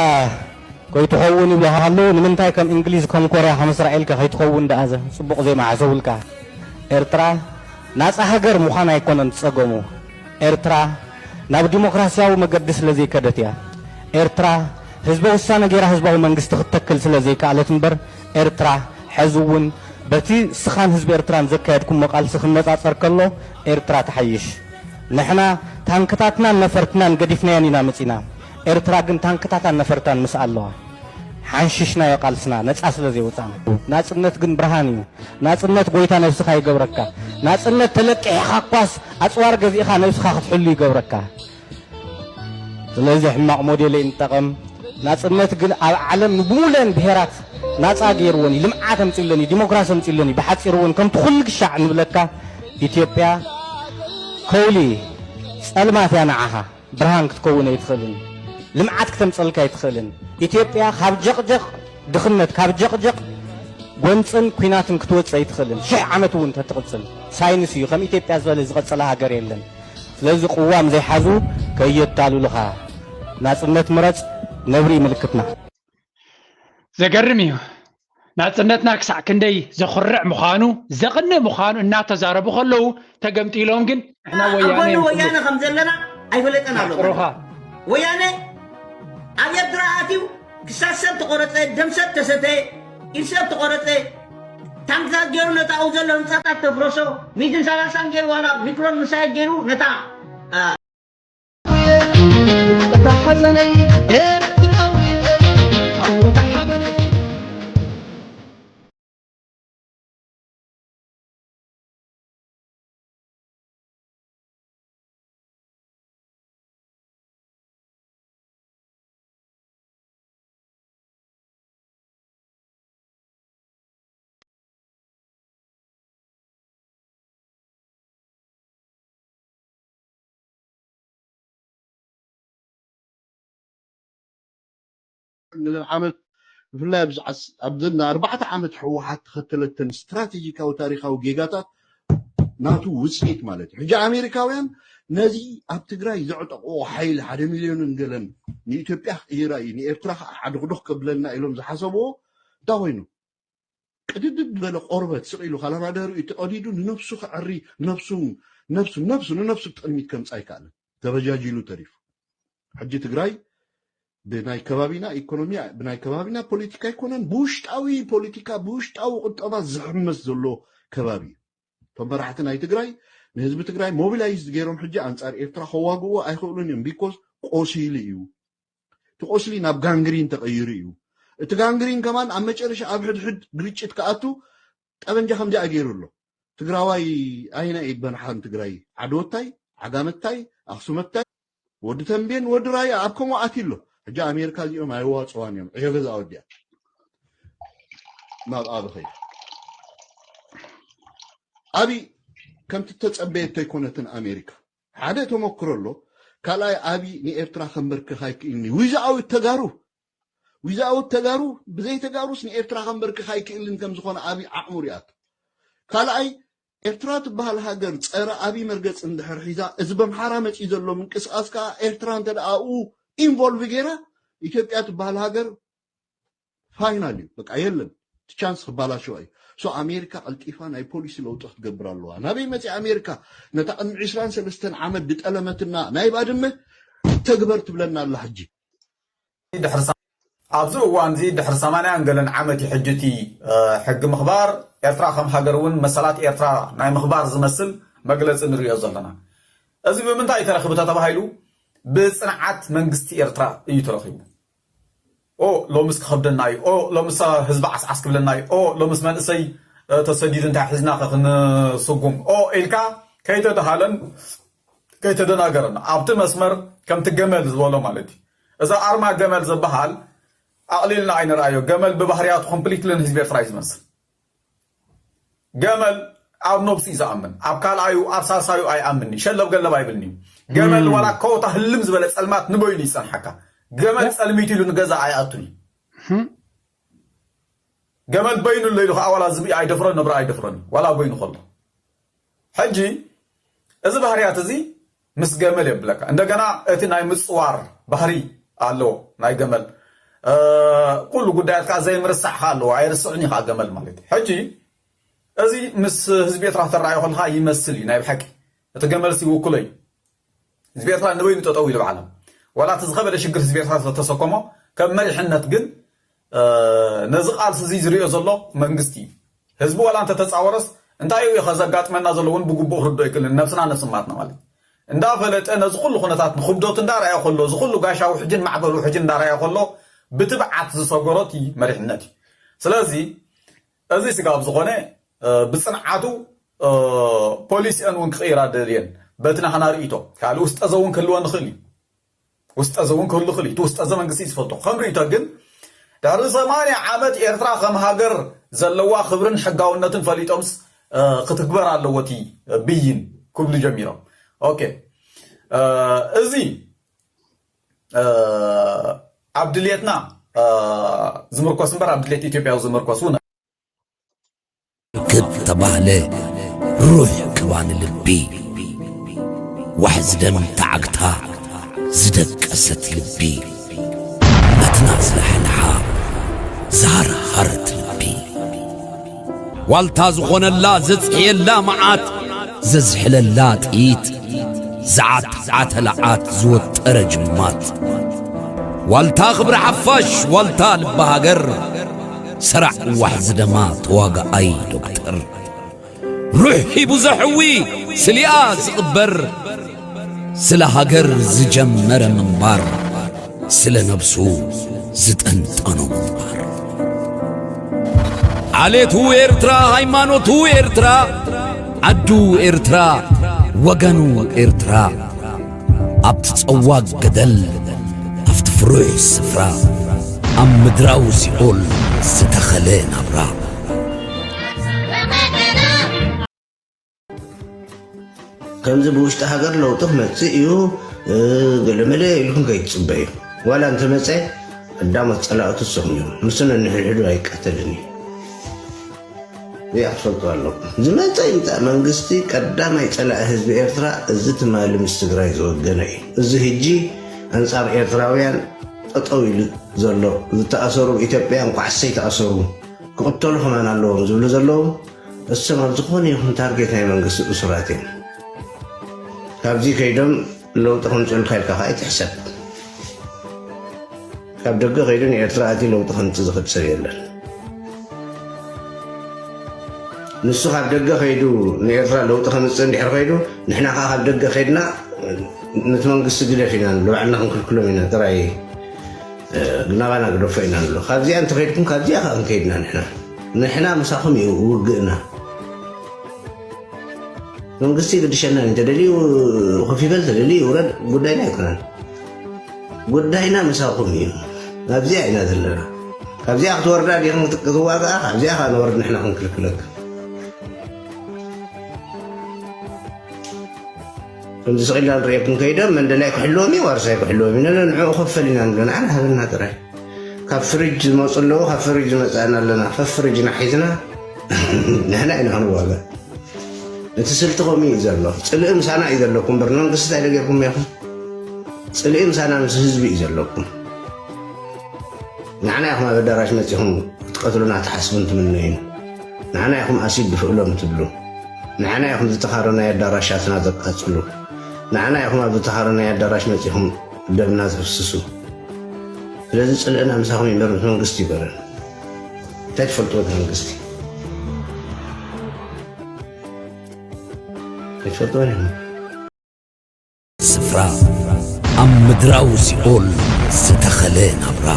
ከይትኸውን ይብሉኻ ኣለዉ። ንምንታይ ከም እንግሊዝ ከም ኮርያ ከም እስራኤል ከ ከይትኸውን ደኣ ዘ ጽቡቕ ዜማ ሓሰቡልካ። ኤርትራ ናጻ ሃገር ምዃን ኣይኮነን ጸገሙ። ኤርትራ ናብ ዲሞክራስያዊ መገዲ ስለ ዘይከደት እያ። ኤርትራ ህዝበ ውሳነ ገይራ ህዝባዊ መንግስቲ ክትተክል ስለ ዘይከኣለት እምበር ኤርትራ ሕዚ እውን በቲ ስኻን ህዝቢ ኤርትራን ዘካየድኩሞ ቃልሲ ክነጻጸር ከሎ ኤርትራ ትሓይሽ። ንሕና ታንክታትናን ነፈርትናን ገዲፍናየን ኢና መጺና። ኤርትራ ግን ታንክታታን ነፈርታን ምስኣ ኣለዋ። ሓንሺሽናዮ ቃልስና ነጻ ስለ ዘይወጻና። ናጽነት ግን ብርሃን እዩ። ናጽነት ጎይታ ነብስኻ ይገብረካ። ናጽነት ተለቂሕኻ እኳስ ኣጽዋር ገዚእኻ ነብስኻ ክትሕሉ ይገብረካ። ስለዚ ሕማቕ ሞዴል ኣይንጠቐም። ናጽነት ግን ኣብ ዓለም ንብሙሉአን ብሄራት ናጻ ገይርወን እዩ፣ ልምዓት ኣምጺኡለን እዩ፣ ዲሞክራሲ ኣምጺኡለን እዩ። ብሓጺሩ እውን ከምቲ ኩሉ ግሻዕ ንብለካ ኢትዮጵያ ከውሊ ጸልማት እያ ንዓኻ። ብርሃን ክትከውን ኣይትኽእልን። ልምዓት ክተምፀልካ ኣይትኽእልን። ኢትዮጵያ ካብ ጀቕጀቕ ድኽነት፣ ካብ ጀቕጀቕ ጎንፅን ኲናትን ክትወፅእ ኣይትኽእልን። ሽሕ ዓመት እውን ተትቕፅል ሳይንስ እዩ። ከም ኢትዮጵያ ዝበለ ዝቐፀለ ሃገር የለን። ስለዚ ቅዋም ዘይሓዙ ከየታልሉኻ። ናፅነት ምረፅ፣ ነብሪ ምልክትና። ዘገርም እዩ። ናጽነትና ክሳዕ ክንደይ ዘኹርዕ ምዃኑ፣ ዘቕንእ ምዃኑ እናተዛረቡ ከለዉ፣ ተገምጢሎም ግን ንሕና ወያነ ኣብ ጎኒ እዮም ወያነ ክብሉ ከም ዘለና ኣይፈለጠን ኣሎ። የሕፍሩኻ። ወያነ ኣብ ኤርትራ ኣትዩ ክሳብ ሰብ ተቖረጸ፣ ደም ሰብ ተሰተ፣ ኢድ ሰብ ተቖረጸ፣ ታንክታት ገይሩ ነቲ ኣብኡ ዘሎ ህንጻታት ተፍረሶ፣ ሚግን ሰላሳን ገይሩ ዋላ ሚክሮን ምሳይል ገይሩ ነታ እታ ሓዘነይ ኤርትራዊ ዓወት ሓበነይ። ዓመት ብፍላይ ኣብዚ ዓስ- ኣብዚ ና- ኣርባዕተ ዓመት ህወሓት ተኸተለተን ስትራቴጂካዊ ታሪኻዊ ጌጋታት ናቱ ውፅኢት ማለት እዩ። ሕጂ ኣሜሪካውያን ነዚ ኣብ ትግራይ ዘዕጠቕዎ ሓይሊ ሓደ ሚልዮንን ገለን ንኢትዮጵያ ክቕይራ እዩ ንኤርትራ ከዓ ዓድኹዱኽ ከብለና ኢሎም ዝሓሰብዎ እንታይ ኮይኑ ቅድድድ ዝበለ ቆርበት ስቕ ኢሉ ካላማደሩ እዩ ተቐዲዱ ንነብሱ ክዕሪ ነብሱ ነብሱ ነብሱ ንነብሱ ጥልሚት ከምፃ ኣይከኣለን ተበጃጂሉ ተሪፉ ሕጂ ትግራይ ብናይ ከባቢና ኢኮኖሚ ብናይ ከባቢና ፖለቲካ ኣይኮነን ብውሽጣዊ ፖለቲካ ብውሽጣዊ ቁጠባ ዝሕመስ ዘሎ ከባቢ እዩ እቶም መራሕቲ ናይ ትግራይ ንህዝቢ ትግራይ ሞቢላይዝ ገይሮም ሕጂ ኣንፃር ኤርትራ ከዋግዎ ኣይኽእሉን እዮም because ቆሲሉ እዩ እቲ ቁስሊ ናብ ጋንግሪን ተቐይሩ እዩ። እቲ ጋንግሪን ከማን ኣብ መጨረሻ ኣብ ሕድሕድ ግርጭት ክኣቱ ጠበንጃ ከምዚኣ ገይሩ ኣሎ። ትግራዋይ ኣይና እዩ በንሓን ትግራይ ዓድወታይ፣ ዓጋመታይ፣ ኣኽሱመታይ፣ ወዲ ተንቤን፣ ወዲ ራያ ኣብ ከምኡ ኣትዩ ኣሎ። ሕጂ ኣሜሪካ እዚኦም ኣይዋፅዋን እዮም። ዕዮ ገዛ ወዲኣ ናብ ኣብ ኸይዱ። ኣብይ ከምቲ ተጸበየቶ ኣይኮነትን ኣሜሪካ። ሓደ ተመክሮ ኣሎ፣ ካልኣይ ኣብይ ንኤርትራ ከንበርክኻ ኣይክእልን እዩ። ዊዛኣዊት ተጋሩ ዊዛውት ተጋሩ፣ ብዘይ ተጋሩስ ንኤርትራ ከንበርክኻ ኣይክእልን ከም ዝኾነ ኣብይ ዓቕሙ ሪኣቶ። ካልኣይ፣ ኤርትራ ትበሃል ሃገር ጸረ ኣብይ መርገጽ እንድሕር ሒዛ፣ እዚ በምሓራ መጺኡ ዘሎ ምንቅስቃስ ከኣ ኤርትራ እንተ ደኣ ኣብኡ ኢንቮልቭ ገይራ፣ ኢትዮጵያ ትበሃል ሃገር ፋይናል እዩ። በቃ የለን። እቲ ቻንስ ክባላሸዋ እዩ። ሶ ኣሜሪካ ቀልጢፋ ናይ ፖሊሲ ለውጢ ክትገብር ኣለዋ። ናበይ መጺኣ ኣሜሪካ? ነታ ቅድሚ ዕስራን ሰለስተን ዓመት ድጠለመትና ናይ ባድመ ተግበር ትብለና ኣላ ሕጂ። ድሕሪ ሰ- ኣብዚ እዋን እዚ ድሕሪ ሰማንያን ገለን ዓመት እዩ ሕጂ እቲ እ፣ ሕጊ ምኽባር ኤርትራ ከም ሃገር እውን መሰላት ኤርትራ ናይ ምኽባር ዝመስል መግለፂ ንሪኦ ዘለና። እዚ ብምንታይ ተረኺቡ ተተባሂሉ? ብፅንዓት መንግስቲ ኤርትራ እዩ ተረኺቡ። ኦ ሎምስ ክኸብደና እዩ፣ ኦ ሎምስ ህዝቢ ዓስዓስ ክብለና እዩ፣ ኦ ሎምስ መንእሰይ እ፣ ተሰዲዱ እንታይ ሒዝና ከ ክንስጉም ኦ ኢልካ ከይተደሃለን ከይተደናገረን ኣብቲ መስመር ከምቲ ገመል ዝበሎ ማለት እዩ። እዚ ኣርማ ገመል ዝበሃል ኣቕሊልና ኣይንርኣዮ። ገመል ብባህርያቱ ኮምፕሊትሊ ንህዝቢ ኤርትራ እዩ ዝመስል። ገመል ኣብ ነብሱ እዩ ዝኣምን፣ ኣብ ካልኣዩ ኣብ ሳልሳዩ ኣይኣምን፣ ሸለብ ገለብ ኣይብልን እዩ። ገመል ዋላ ኮታ ህልም ዝበለ ጸልማት ንበይኑ ይጸንሓካ። ገመል ጸልሚት ኢሉ ንገዛ ኣይኣቱን እዩ። ገመል በይኑ ኣሎ ኢሉ ከዓ ዋላ ዝብኢ ኣይደፍሮን ነብሪ ኣይደፍሮን እዩ ዋላ በይኑ ከሎ። ሕጂ እዚ ባህርያት እዚ ምስ ገመል የብለካ። እንደገና እቲ ናይ ምጽዋር ባህሪ ኣሎ ናይ ገመል። እ፣ ኩሉ ጉዳያት ከዓ ዘይምርሳዕ ከዓ ኣለዎ። ኣይርስዕን እዩ ከዓ ገመል ማለት እዩ። ሕጂ እዚ ምስ ህዝቢ ኤርትራ ተረኣዮ ከለካ ይመስል እዩ ናይ ብሓቂ። እቲ ገመል ሲ ውክሎ እዩ። ህዝቢ ኤርትራ ንበይኑ ጠጠው ኢሉ ብዓለም። ዋላ እቲ ዝኸበደ ሽግር ህዝቢ ኤርትራ ዝተሰከሞ ከም መሪሕነት ግን እ፣ ነዚ ቃልሲ እዚ ዝሪኦ ዘሎ መንግስቲ እዩ። ህዝቢ ዋላ እንተተፃወረስ እንታይ እዩ ከዘጋጥመና ዘሎ እውን ብግቡእ ክርዶ ኣይክእልን። ነብስና ነብሲ ማትና ማለት እንዳፈለጠ ነዚ ኩሉ ኩነታት ንክብደቱ እንዳረኣዮ ከሎ፣ እዚ ኩሉ ጋሻ ውሕጅን ማዕበል ውሕጅን እንዳረኣዮ ከሎ ብትብዓት ዝሰገሮ እቲ መሪሕነት እዩ። ስለዚ እዚ ስጋብ ዝኾነ እ፣ ብፅንዓቱ እ፣ ፖሊሲአን እውን ክቕይራ ደልየን በቲ ናህና ርእይቶ ካልእ ውስጠ ዘ እውን ክህልወን ይኽእል እዩ። ውስጠ ዘ እውን ክህሉ ይኽእል እዩ። እቲ ውስጠ ዘ መንግስቲ እዩ ዝፈልጦ። ከም ርእይቶ ግን ድሕሪ ሰማንያ ዓመት ኤርትራ ከም ሃገር ዘለዋ ክብርን ሕጋውነትን ፈሊጦምስ እ፣ ክትግበር ኣለዎ እቲ ብይን ክብሉ ጀሚሮም። ኦኬ እ፣ እዚ እ፣ ኣብ ድልየትና እ፣ ዝምርኮስ እምበር ኣብ ድልየት ኢትዮጵያ ዝምርኮስ እውን ክብ ተባህለ ሩሕ ክባን ልቢ ዋሕዚ ደም ተዓግታ ዝደቀሰት ልቢ ናትና ዝለሓልሓ ዝሃርሃረት ልቢ ዋልታ ዝኾነላ ዘጽሕየላ መዓት ዘዝሕለላ ጥይት ዝዓትዓተ ለዓት ዝወጠረ ጅማት ዋልታ ክብሪ ሓፋሽ ዋልታ ልቢ ሃገር ሰራዕ ዋሕዚ ደማ ተዋጋኣይ ዶክተር ሩሕ ሂቡ ዘሕዊ ስሊኣ ዝቕበር ስለ ሃገር ዝጀመረ ምንባር ስለ ነብሱ ዝጠንጠኖ ምንባር ዓሌቱ ኤርትራ ሃይማኖቱ ኤርትራ ዓዱ ኤርትራ ወገኑ ኤርትራ ኣብቲ ጸዋግ ገደል ኣብቲ ፍሩሕ ስፍራ ኣብ ምድራዊ ሲኦል ዝተኸለ ናብራ ከምዚ ብውሽጢ ሃገር ለውጢ ክመፅእ እዩ ገለመለ ኢልኩም ከይትፅበዩ። ዋላ እንተመፀ ቀዳሞት ፀላእቱ ንሶም እዮም። ንሱ ነንሕድሕዱ ኣይቃተልን እዩ። እዚኣ ክትፈልጡ ኣለኩም። ዝመፀ ይምፃእ መንግስቲ ቀዳማይ ፀላኢ ህዝቢ ኤርትራ እዚ ትማሊ ምስ ትግራይ ዝወገነ እዩ። እዚ ህጂ ኣንፃር ኤርትራውያን ጠጠው ኢሉ ዘሎ ዝተኣሰሩ ኢትዮጵያ እንኳዕ ሰይ ተኣሰሩ ክቕተሉ ከማን ኣለዎም ዝብሉ ዘለዉ እሶም ኣብ ዝኾነ ይኹን ታርጌት ናይ መንግስቲ እሱራት እዮም። ካብዚ ከይዶም ለውጢ ከምፅኡልካ ኢልካ ከዓ ኣይትሕሰብ። ካብ ደገ ከይዱ ንኤርትራ ኣትዩ ለውጢ ከምፅእ ዝኽእል ሰብ የለን። ንሱ ካብ ደገ ከይዱ ንኤርትራ ለውጢ ከምፅእ እንድሕር ከይዱ ንሕና ከዓ ካብ ደገ ከይድና ነቲ መንግስቲ ግደፍ ኢና ንብሎ ባዕልና ክንክልክሎም ኢና ጥራይ ግናባና ግደፎ ኢና ንብሎ። ካብዚኣ እንተኸይድኩም ካብዚኣ ከዓ ክንከይድና ንሕና ንሕና ምሳኹም እዩ ውግእና። መንግስቲ ይግድሸና እንተደልዩ ኮፍ ይበል ተደልዩ ይውረድ ጉዳይና ኣይኮነን። ጉዳይና ምሳኹም እዩ። ኣብዚኣ ኢና ዘለና። ካብዚኣ ክትወርዳ ዲኹም ክትዋግኣ ካብዚኣ ከዓ ንወርድ ንሕና ክንክልክለካ። ከምዚ ስቕ ኢልና ንርእየኩም ከይዶም መንደላይ ክሕልዎም እዩ ዋርሳይ ክሕልዎም እዩ ንዕኡ ክፈል ኢና ንብሎ ንዓና ሃበና ጥራይ። ካብ ፍሪጅ ዝመፁ ኣለዉ፣ ካብ ፍሪጅ ዝመፃእና ኣለና። ካብ ፍሪጅና ሒዝና ንሕና ኢና ክንዋጋእ። እቲ ስልቲ ከምኡ እዩ ዘሎ። ፅልኢ ምሳና እዩ ዘለኩም እምበር ንመንግስቲ እንታይ ዶ ጌርኩም ኢኹም? ፅልኢ ምሳና ምስ ህዝቢ እዩ ዘለኩም። ንዓና ኢኹም ኣብ ኣዳራሽ መፂኹም ክትቀትሉና ትሓስቡን ትምነዩን። ንዓና ኢኹም ኣሲድ ድፍእሎም ትብሉ። ንዓና ኢኹም ዝተኻረ ናይ ኣዳራሻትና ዘቃፅሉ። ንዓና ኢኹም ኣብ ዝተኻረ ናይ ኣዳራሽ መፂኹም ደምና ተፍስሱ። ስለዚ ፅልእና ምሳኹም ይንበር ምስ መንግስቲ ይበረን። እንታይ ትፈልጥዎ እቲ መንግስቲ? ኣይትፈልጥዎን ኢኹም። ስፍራ ኣብ ምድራዊ ሲኦል ዝተኸለ ናብራ።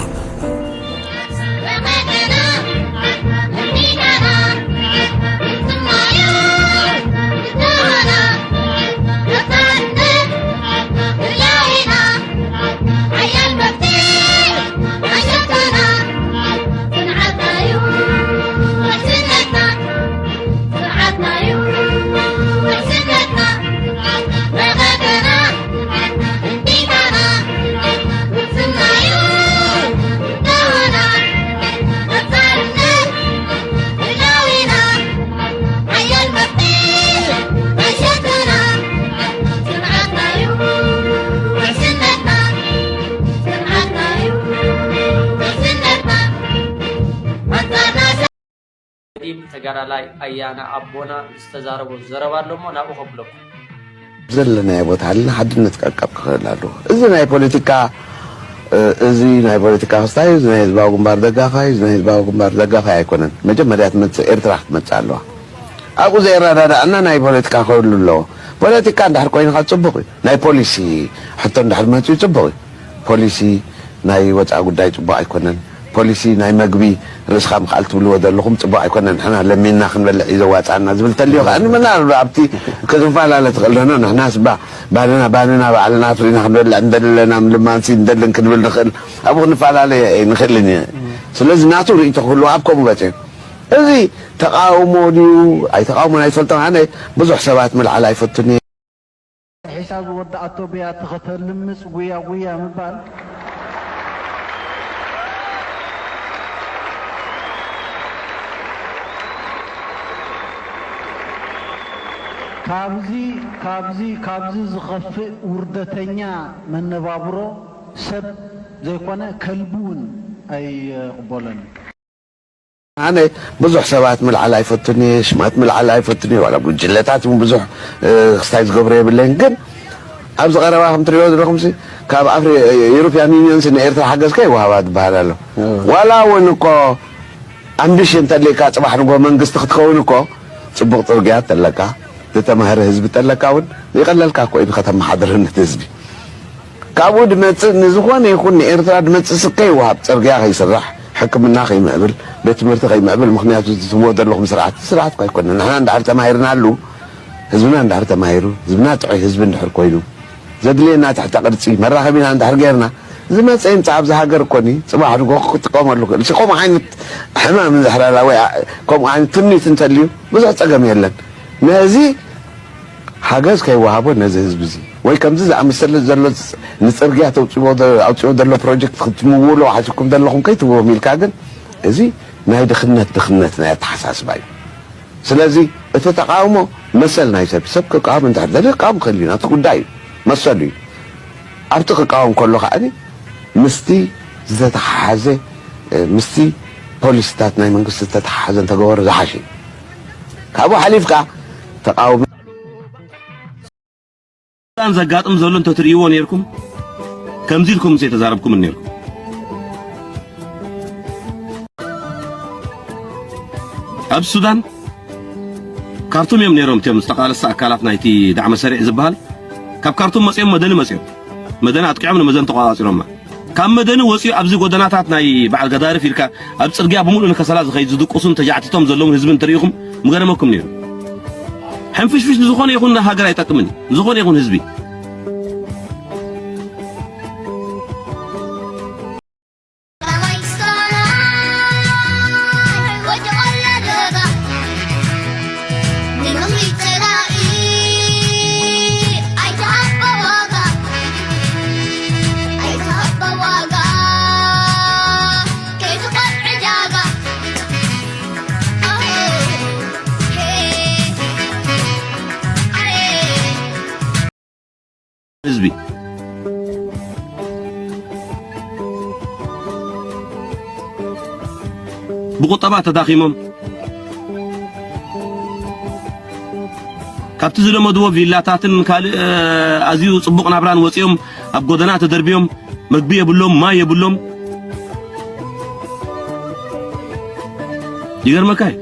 ተጋዳላይ ኣያና ኣቦና ዝተዛረቦ ዘረባ ኣሎ እሞ ናብኡ ከብለኩም። ዘለናዮ ቦታ ኣለና ሓድነት ቀቀብ ክኽእል ኣለዎ። እዚ ናይ ፖለቲካ እዚ ናይ ፖለቲካ ክስታይ እዚ ናይ ህዝባዊ ግንባር ደጋፋይ እዚ ናይ ህዝባዊ ግንባር ደጋፋይ ኣይኮነን። መጀመርያ ትመፅእ ኤርትራ ክትመፅእ ኣለዋ። ኣብኡ ዘይረዳዳእና ናይ ፖለቲካ ክህሉ ኣለዎ። ፖለቲካ እንድሕር ኮይንካ ፅቡቕ እዩ። ናይ ፖሊሲ ሕቶ እንድሕር መፅኡ ፅቡቕ እዩ። ፖሊሲ ናይ ወፃኢ ጉዳይ ፅቡቕ ኣይኮነን። ፖሊሲ ናይ መግቢ ርእስኻ ምኽኣል ትብልዎ ዘለኹም ፅቡቕ ኣይኮነን። ንሕና ለሚንና ክንበልዕ እዩ ዘዋፅኣና ዝብል ተልዮ ከዓ ንምና ኣብቲ ክትፈላለ ትኽእል ዶ ንሕናስ ባንና ባንና ባዕልና ኣፍሪና ክንበልዕ እንደለና ምልማንሲ እንደልን ክንብል ንኽእል ኣብኡ ክንፈላለ ንኽእልን ስለዚ ናቱ ርእይቶ ክህልዎ ኣብ ከምኡ በፂሑ እዚ ተቃውሞ ድዩ ኣይተቃውሞን ኣይትፈልጦን ኣነ ብዙሕ ሰባት ምልዓል ኣይፈቱን እየ። ሒሳ ዝወደኣቶ ብያቲ ከተልምጽ ጉያ ጉያ ምባል። ካብዚ ካብዚ ካብዚ ዝኸፍእ ውርደተኛ መነባብሮ ሰብ ዘይኮነ ከልቢ እውን ኣይቕበሎን እዩ። ኣነ ብዙሕ ሰባት ምልዓል ኣይፈቱን እየ፣ ሽማት ምልዓል ኣይፈቱን እየ፣ ዋላ ጉጅለታት እውን ብዙሕ ክስታይ ዝገብሮ የብለይን። ግን ኣብዚ ቀረባ ከም ትሪኦ ዘለኹም ሲ ካብ ኣፍሪ European Union ሲ ንኤርትራ ሓገዝ ከይወሃባ ዝበሃል ኣሎ። ዋላ እውን እኮ ኣምቢሽን እንተሊካ ፅባሕ ንጎ መንግስቲ ክትከውን እኮ ፅቡቕ ፅርግያ ተለካ ዝተማህረ ህዝቢ ተለካ እውን ይቀለልካ እኮ እዩ ከተመሓድር ነቲ ህዝቢ። ካብኡ ድመፅእ ንዝኾነ ይኹን ንኤርትራ ድመፅእ ስከ ይወሃብ፣ ፅርግያ ከይስራሕ፣ ሕክምና ከይምዕብል፣ ቤት ትምህርቲ ከይምዕብል፣ ምኽንያቱ እዚ ትህብዎ ዘለኹም ስርዓት ስርዓት እኳ ኣይኮነን። ንሕና እንድሕር ተማሂርናሉ፣ ህዝብና እንድሕር ተማሂሩ፣ ህዝብና ጥዑይ ህዝቢ እንድሕር ኮይኑ፣ ዘድልየና ትሕተ ቅርፂ መራኸቢና እንድሕር ገይርና፣ ዝመፀ ይምፃእ ኣብዚ ሃገር እኮኒ ፅባሕ ንጎ ክጥቀመሉ ክእል። ከምኡ ዓይነት ሕማም እንድሕር ኣላ ወይ ከምኡ ዓይነት ትምኒት እንተልዩ ብዙሕ ፀገም የለን። ነዚ ሓገዝ ከይወሃቦ ነዚ ህዝቢ እዚ ወይ ከምዚ ዝኣመሰለ ዘሎ ንፅርግያ ተውፅዎ ኣውፅዎ ዘሎ ፕሮጀክት ክትምውሎ ሓሲብኩም ዘለኹም ከይትብዎም ኢልካ ግን እዚ ናይ ድኽነት ድኽነት ናይ ኣተሓሳስባ እዩ። ስለዚ እቲ ተቃውሞ መሰል ናይ ሰብ ሰብ ክቃወም እንድሕር ደልዩ ክቃወም ክእል እዩ ናቱ ጉዳይ እዩ መሰሉ እዩ። ኣብቲ ክቃወም ከሎ ከዓኒ ምስቲ ዝተተሓሓዘ ምስቲ ፖሊሲታት ናይ መንግስቲ ዝተተሓሓዘ እንተገበሮ ዝሓሸ እዩ። ካብኡ ሓሊፍካ ተቃውሞ ሱዳን ዘጋጥም ዘሎ እንተትርእይዎ ነይርኩም ከምዚ ኢልኩም ምስ ተዛረብኩም ነይርኩም። ኣብ ሱዳን ካርቱም እዮም ነይሮም እቲኦም ዝተቓለሰ ኣካላት ናይቲ ዳዕመ ሰሪዕ ዝበሃል ካብ ካርቱም መፂኦም መደኒ መፂኦም መደኒ ኣጥቂዖም ንመደኒ ተቋፃፂሮማ። ካብ መደኒ ወፂኡ ኣብዚ ጎደናታት ናይ በዓል ገዳርፍ ኢልካ ኣብ ፅርግያ ብምሉእ ንከሰላ ዝኸይድ ዝድቅሱን ተጃዕቲቶም ዘለውን ህዝቢ እንተሪኢኹም ምገረመኩም ነይሩ። ሕንፍሽፍሽ ንዝኾነ ይኹን ሃገር ኣይጠቅምን እዩ። ንዝኾነ ይኹን ህዝቢ። ህዝቢ ብቁጠባ ተዳኺሞም፣ ካብቲ ዝለመድዎ ቪላታትን ካልእ ኣዝዩ ጽቡቕ ናብራን ወጺኦም ኣብ ጎደና ተደርብዮም፣ መግቢ የብሎም፣ ማይ የብሎም። ይገርመካ እዩ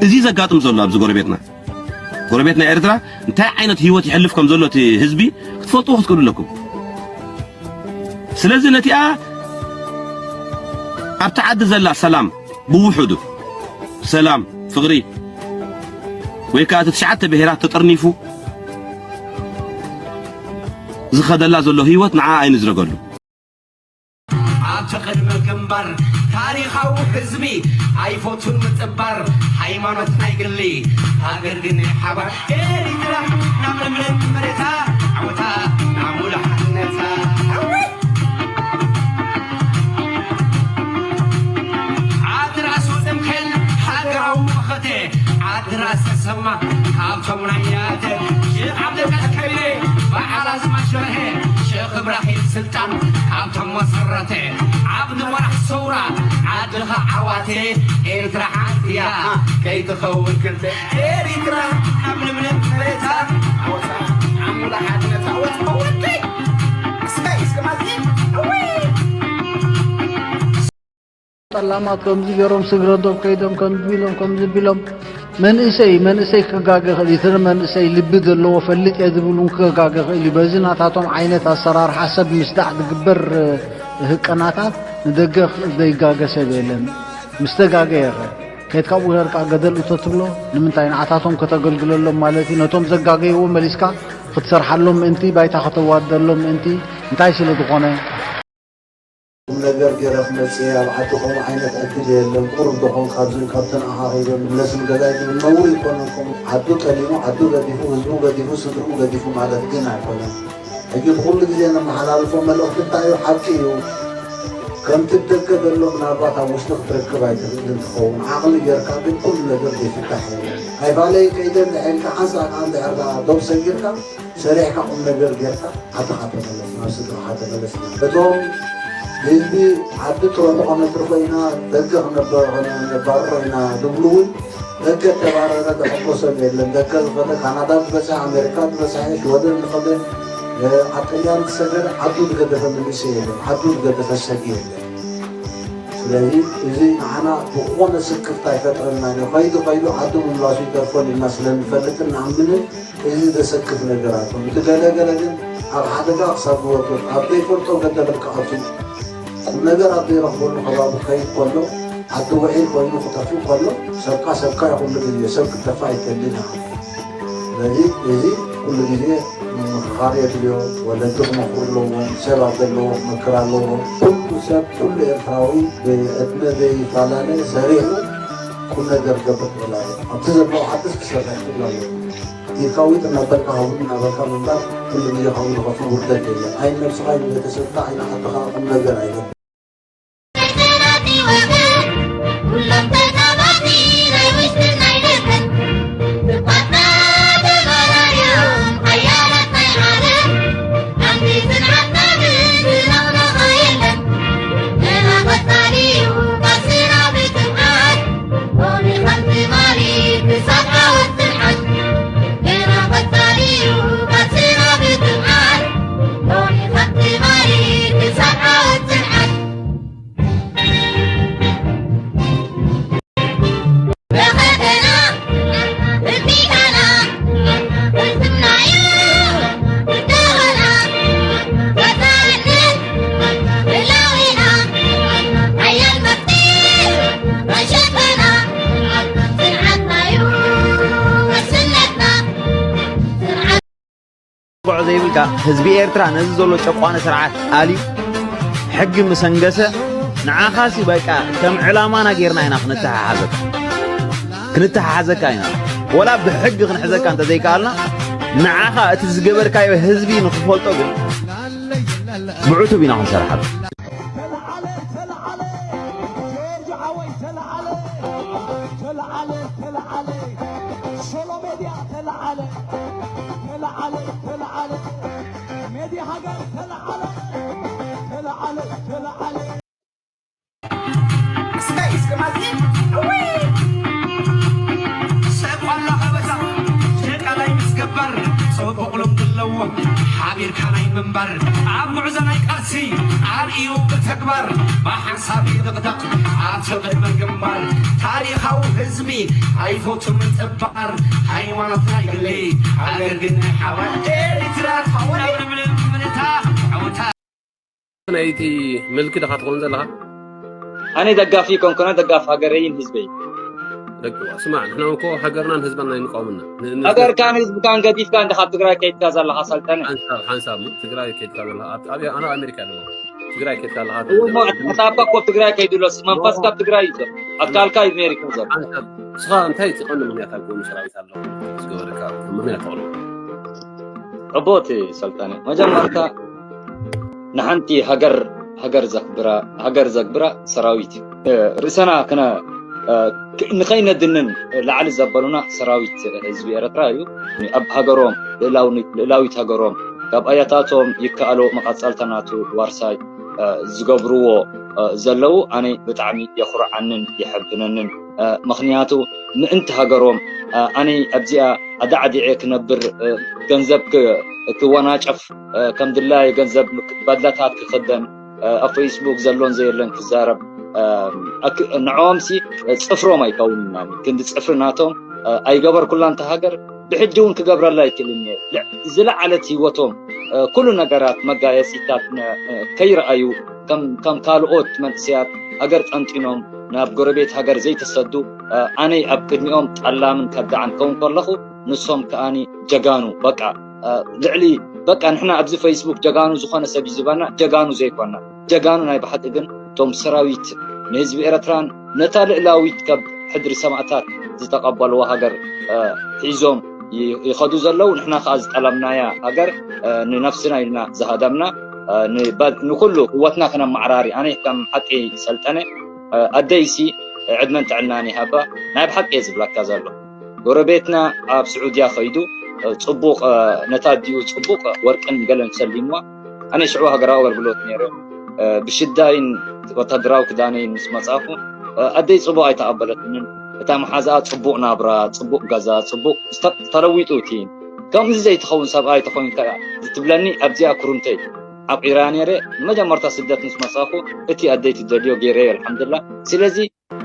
እዚ ዘጋጥም ዘሎ ኣብዚ ጎረቤትና። ጎረቤትና ኤርትራ እንታይ ዓይነት ህይወት ይሕልፍ ከም ዘሎ እቲ ህዝቢ ክትፈልጥዎ ክትክእሉ ኣለኩም። ስለዚ ነቲኣ ኣብቲ ዓዲ ዘላ ሰላም ብውሑዱ ሰላም፣ ፍቕሪ፣ ወይ ከኣ እቲ ትሽዓተ ብሄራት ተጠርኒፉ ዝኸደላ ዘሎ ህይወት ንዓ ኣይንዝረገሉ። ኣብቲ ቅድሚ ግንባር ታሪኻዊ ህዝቢ ኣይፈቱን ምጽባር፣ ሃይማኖት ናይ ግሊ ሃገር ግን ናይ ሓባር። ኤሪትራ ናብ ለምለም መሬታ፣ ዓወታ ናብ ሙሉእ ሓድነታ። ዓዲ ራስ ወጸምከል ሃገራዊ መኸተ፣ ዓዲ ራስ ተሰማ ካብቶም ናይ ያተ፣ ሽቕ ዓብደልቃድር ከቢረ በዓል ኣዝማች በርሀ፣ ሽቕ እብራሂም ስልጣን ካብቶም መሰረተ፣ ዓብዲ ወራሕ ሰውራ ዓድኻ ዓዋተ፣ ኤርትራ ሓንቲ እያ ከይትኸውን ክልተ። ኤሪትራ ኣብ ለምለም መሬታ ዓወታ ዓሙላ ሓድነታ ወጥወጠይ እስከ እስከ ማዝኒ እወይ። ጠላማት ከምዚ ገይሮም ስግረ ዶብ ከይዶም ከምዚ ቢሎም ከምዚ ቢሎም መንእሰይ መንእሰይ ክጋገ ይኽእል እዩ። እቲ መንእሰይ ልቢ ዘለዎ ፈልጥ እየ ዝብል እውን ክጋገ ይኽእል እዩ። በዚ ናታቶም ዓይነት ኣሰራርሓ ሰብ ምስዳዕ ዝግበር ህቀናታት ንደገ ዘይጋገ ሰብ የለን። ምስ ተጋገየ ኸ ከይድካ ብውረድካ ገደል እቶ ትብሎ ንምንታይ? ንዓታቶም ከተገልግለሎም ማለት እዩ። ነቶም ዘጋገይዎ መሊስካ ክትሰርሓሎም ምእንቲ፣ ባይታ ከተዋድደሎም ምእንቲ እንታይ ስለ ዝኾነ? ቁም ነገር ገይረ ክመጽእ እየ። ኣብ ዓዲ ከምኡ ዓይነት ዕድል የለን። ቁሩብ ዶ ኾንካ ኣብዝን ካብትን ኣኻኺበ ምለስን ገዛይ ዝብል ነውሪ ኣይኮነን። ከምኡ ዓዱ ጠሊሙ፣ ዓዱ ገዲፉ፣ ህዝቡ ገዲፉ፣ ስድርኡ ገዲፉ ማለት ግን ኣይኮነን። ሕጂ ብኹሉ ግዜ ነመሓላልፎ መልእኽቲ እንታይ እዩ? ሓቂ እዩ። ከምቲ ደገ ዘሎ ምናልባት ኣብ ውሽጢ ክትረክብ ኣይትኽእልን ትኸውን። ዓቕሊ ጌርካ ግን ኩሉ ነገር ዘይፍታሕ የለን። ኣይፋለይ ከይደ እንድሕር ኢልካ ሓንሳእ ከኣ እንድሕር ደኣ ዶብ ሰጊርካ ሰሪሕካ ቁም ነገር ጌርካ ዓድኻ ተመለስ፣ ናብ ስድራኻ ተመለስ። እቶም ህዝቢ ዓዲ ጥረሑ ከነትርፎ ኢና፣ ደገ ክነባርሮ ኢና ዝብሉ እውን ደገ ተባረረ ዘሐጎሶም የለን። ደገ ዝኸደ ካናዳ ዝበጽሐ፣ ኣሜሪካ ዝበጽሐ፣ ሽወደን ዝኸደ፣ እ፣ ኣብ ጥልያን ዝሰገረ ዓዱ ዝገደፈ መንእሰይ የለን። ዓዱ ዝገደፈ ሰብ የለን። ስለዚ እዚ ንዓና ብዝኾነ ስክፍታ ኣይፈጥረልናን እዩ። ከይዱ ከይዱ ዓዱ ምምላሱ ይተርፎን ኢልና ስለ ንፈልጥን ንኣምንን እዚ ዘሰክፍ ነገር ኣሎ። እቲ ገለ ገለ ግን ኣብ ሓደጋ ክሳብ ዝወድቕ ኣብ ዘይፈልጦ ገደል ክኣቱ ቁም ነገር ኣብ ዘይረኽበሉ ከባቢ ክኸይድ ከሎ ዓዲ ውዒል ኮይኑ ክጠፍእ ከሎ ሰብካ ሰብካ እዩ። ኩሉ ግዜ ሰብ ክጠፍእ ኣይትደልን ኢኻ። ስለዚ እዚ ኩሉ ግዜ ምምኽኻር የድልዮ። ወለዲ ክመኽሩ ኣለዎም። ሰብ ኣብ ዘለዎ ክመክር ኣለዎ። ኩሉ ሰብ ኩሉ ኤርትራዊ ብዕድመ ዘይፈላለ ሰሪሑ ቁም ነገር ክገብር ክኽእል ኣለዎ። ኣብቲ ዘለዎ ዓድስ ክሰርሕ ክኽእል ኣለዎ። ኢድካ ዊጥ እናበልካ ሃቡኒ እናበልካ ምንባር ኩሉ ግዜ ካብኡ ዝኸፍእ ውርደት የለን። ዓይን ነብስኻ እዩ ንቤተሰብካ ዓይኒ ዓድኻ ቁም ነገር ኣይገብር። ጉዕ ዘይብልካ ህዝቢ ኤርትራ ነዚ ዘሎ ጨቋኒ ስርዓት ኣልዩ ሕጊ ምስ ኣንገሰ ንዓኻሲ በቃ ከም ዕላማና ጌርና ኢና ክንተሓሓዘካ ክንተሓሓዘካ ኢና። ወላ ብሕጊ ክንሕዘካ እንተዘይከኣልና ንዓኻ እቲ ዝገበርካዮ ህዝቢ ንኽፈልጦ ግን ብዕቱብ ኢና ክንሰርሓሉ። ተለዓለ፣ ተለዓለ፣ ጆርጅ ሓወይ ተለዓለ፣ ተለዓለ፣ ተለዓለ፣ ሶሎ ሜድያ ተለዓለ፣ ተለዓለ፣ እስከ እስከ ማዝየ እወይ ሰቋላ ኸበሳ ሸቃላይ ምስ ገባር ጽቡቕ ልምዲ ኣለዎ ሓቢርካ ናይ ምንባር ኣብ ጉዕዞ ናይ ቃልሲ ኣርእዩ ብተግባር ብሓንሳብ ይድቕደቕ ኣብቲ ቅድመ ግንባር ታሪኻዊ ህዝቢ ኣይፈቱ ምጥባር ሃይማኖት ናይ ግሊ ሃገር ግን ናይ ሓባር ኤርትራ ትኸውን ምልምታ ዓወታ ናይቲ ምልኪ ድኻ ትኸውን ዘለኻ? ኣነ ደጋፊ ኮንኮነ ደጋፊ ሃገረይን ህዝበይ። ደቂ ስማዕ፣ ንሕና እኮ ሃገርናን ህዝብናን ኣይንቃወምና። ን- ን- ሃገርካን ህዝብካን ገዲፍካ እንደ ካብ ትግራይ ከይድካ ዘለኻ ሰልጠነ። ሓንሳብ ሓንሳብ ሞ ትግራይ ከይድካ ዘለኻ ኣብ ኣብ ኣነ ኣሜሪካ ኣለኹ። ትግራይ ከይድካ ኣለኻ እሞ ተሳብካ ኮ ትግራይ ከይድሎስ መንፈስካ ኣብ ትግራይ እዩ ዘሎ። ኣካልካ እዩ ኣሜሪካ ዘሎ። ሓንሳብ ንስኻ እንታይ እቲ ቀንዲ ምክንያት ኣብ ጎኒ ሰራዊት ኣሎ ዝገበረካ ምክንያት ተቕርቦ? ዕቦት ሰልጠነ መጀመርታ ንሓንቲ ሃገር ሃገር ዘክብራ ሃገር ዘግብራ ሰራዊት እዩ። ርእሰና ክነ ንኸይነድንን ላዕሊ ዘበሉና ሰራዊት ህዝቢ ኤረትራ እዩ። ኣብ ሃገሮም ልእላውኒ- ልእላዊት ሃገሮም ካብ ኣያታቶም ይከኣሎ መቐጸልታ ናቱ ዋርሳይ ዝገብርዎ ዘለዉ ኣነ ብጣዕሚ የኹርዓንን የሐብነንን። ምኽንያቱ ምእንቲ ሃገሮም ኣነ ኣብዚኣ ኣዳዕዲዐ ክነብር ገንዘብ ክወናጨፍ ከም ድላየ ገንዘብ ባድላታት ክኽደን ኣብ ፌስቡክ ዘሎን ዘየለን ክዛረብ ንዕኦም ሲ ጽፍሮም ኣይከውንና ክንዲ ጽፍሪ ናቶም ኣይገበርኩላን ተሃገር ብሕጂ እውን ክገብረላ ኣይክእልን እየ ዝለዓለት ህይወቶም ኩሉ ነገራት መጋየፂታት ከይረኣዩ ከም ካልኦት መንእሰያት ሃገር ጠንጢኖም ናብ ጎረቤት ሃገር ዘይተሰዱ ኣነይ ኣብ ቅድሚኦም ጠላምን ከዳዕን ከውን ከለኹ ንሶም ከኣኒ ጀጋኑ በቃ ልዕሊ በቃ ንሕና ኣብዚ ፌስቡክ ጀጋኑ ዝኾነ ሰብ እዩ ዝበና ጀጋኑ ዘይኮና ጀጋኑ ናይ ብሓቂ ግን እቶም ሰራዊት ንህዝቢ ኤረትራን ነታ ልእላዊት ካብ ሕድሪ ሰማእታት ዝተቐበልዋ ሃገር ሒዞም ይኸዱ ዘለዉ ንሕና ከዓ ዝጠለምናያ ሃገር ንነፍስና ኢልና ዝሃደምና ንኩሉ ህወትና ክነመዓራሪ ኣነ ከም ሓቂ ሰልጠነ ኣደይሲ ዕድመን ጥዕናን ይሃባ ናይ ብሓቂ እየ ዝብለካ ዘሎ ጎረቤትና ኣብ ስዑድያ ከይዱ ፅቡቕ ነታ ኣዲኡ ፅቡቕ ወርቅን ገለን ሰሊምዋ ኣነ ሽዑ ሃገራዊ ኣገልግሎት ነይረ ብሽዳይን ወታደራዊ ክዳነይን ምስ መፃኹ ኣደይ ፅቡቕ ኣይተቐበለትንን እታ መሓዛኣ ፅቡቕ ናብራ ፅቡቕ ገዛ ፅቡቕ ተለዊጡ እቲ ከምዚ ዘይትኸውን ሰብኣይ ተኾይንካ እያ ዝትብለኒ ኣብዚኣ ኩርምተይ ዓቂራ ነይረ ንመጀመርታ ስደት ምስ መፃኹ እቲ ኣደይ ትደልዮ ገይረዮ ኣልሓምዱላ ስለዚ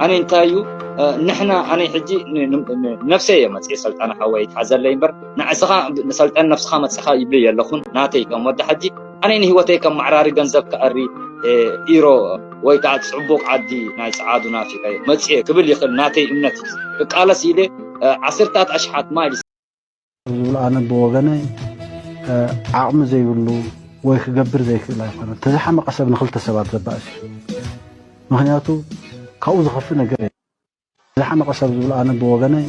ኣነ እንታይ እዩ ንሕና ኣነ ሕጂ ነብሰይ እየ መፅእ ሰልጣን ሓወይ ይትሓዘለይ እምበር ንዕስኻ ሰልጠን ነብስኻ መፅኻ ይብል የለኹን ናተይ ከም ወዲ ሓጂ ኣነ ንህይወተይ ከም ማዕራሪ ገንዘብ ክኣሪ ኢሮ ወይ ከዓ ፅቡቅ ዓዲ ናይ ፀዓዱ ናፊቀ መፅእ ክብል ይኽእል ናተይ እምነት እዩ ክቃለስ ኢለ ዓስርታት ኣሽሓት ማይል ዝብል ኣነ ብወገነይ ዓቕሚ ዘይብሉ ወይ ክገብር ዘይክእል ኣይኮነ ተዝሓመቐ ሰብ ንክልተ ሰባት ዘባእስ እዩ ምክንያቱ ካብኡ ዝኸፍእ ነገር ዝሓመቐ ሰብ ዝብል ኣነ ብወገነይ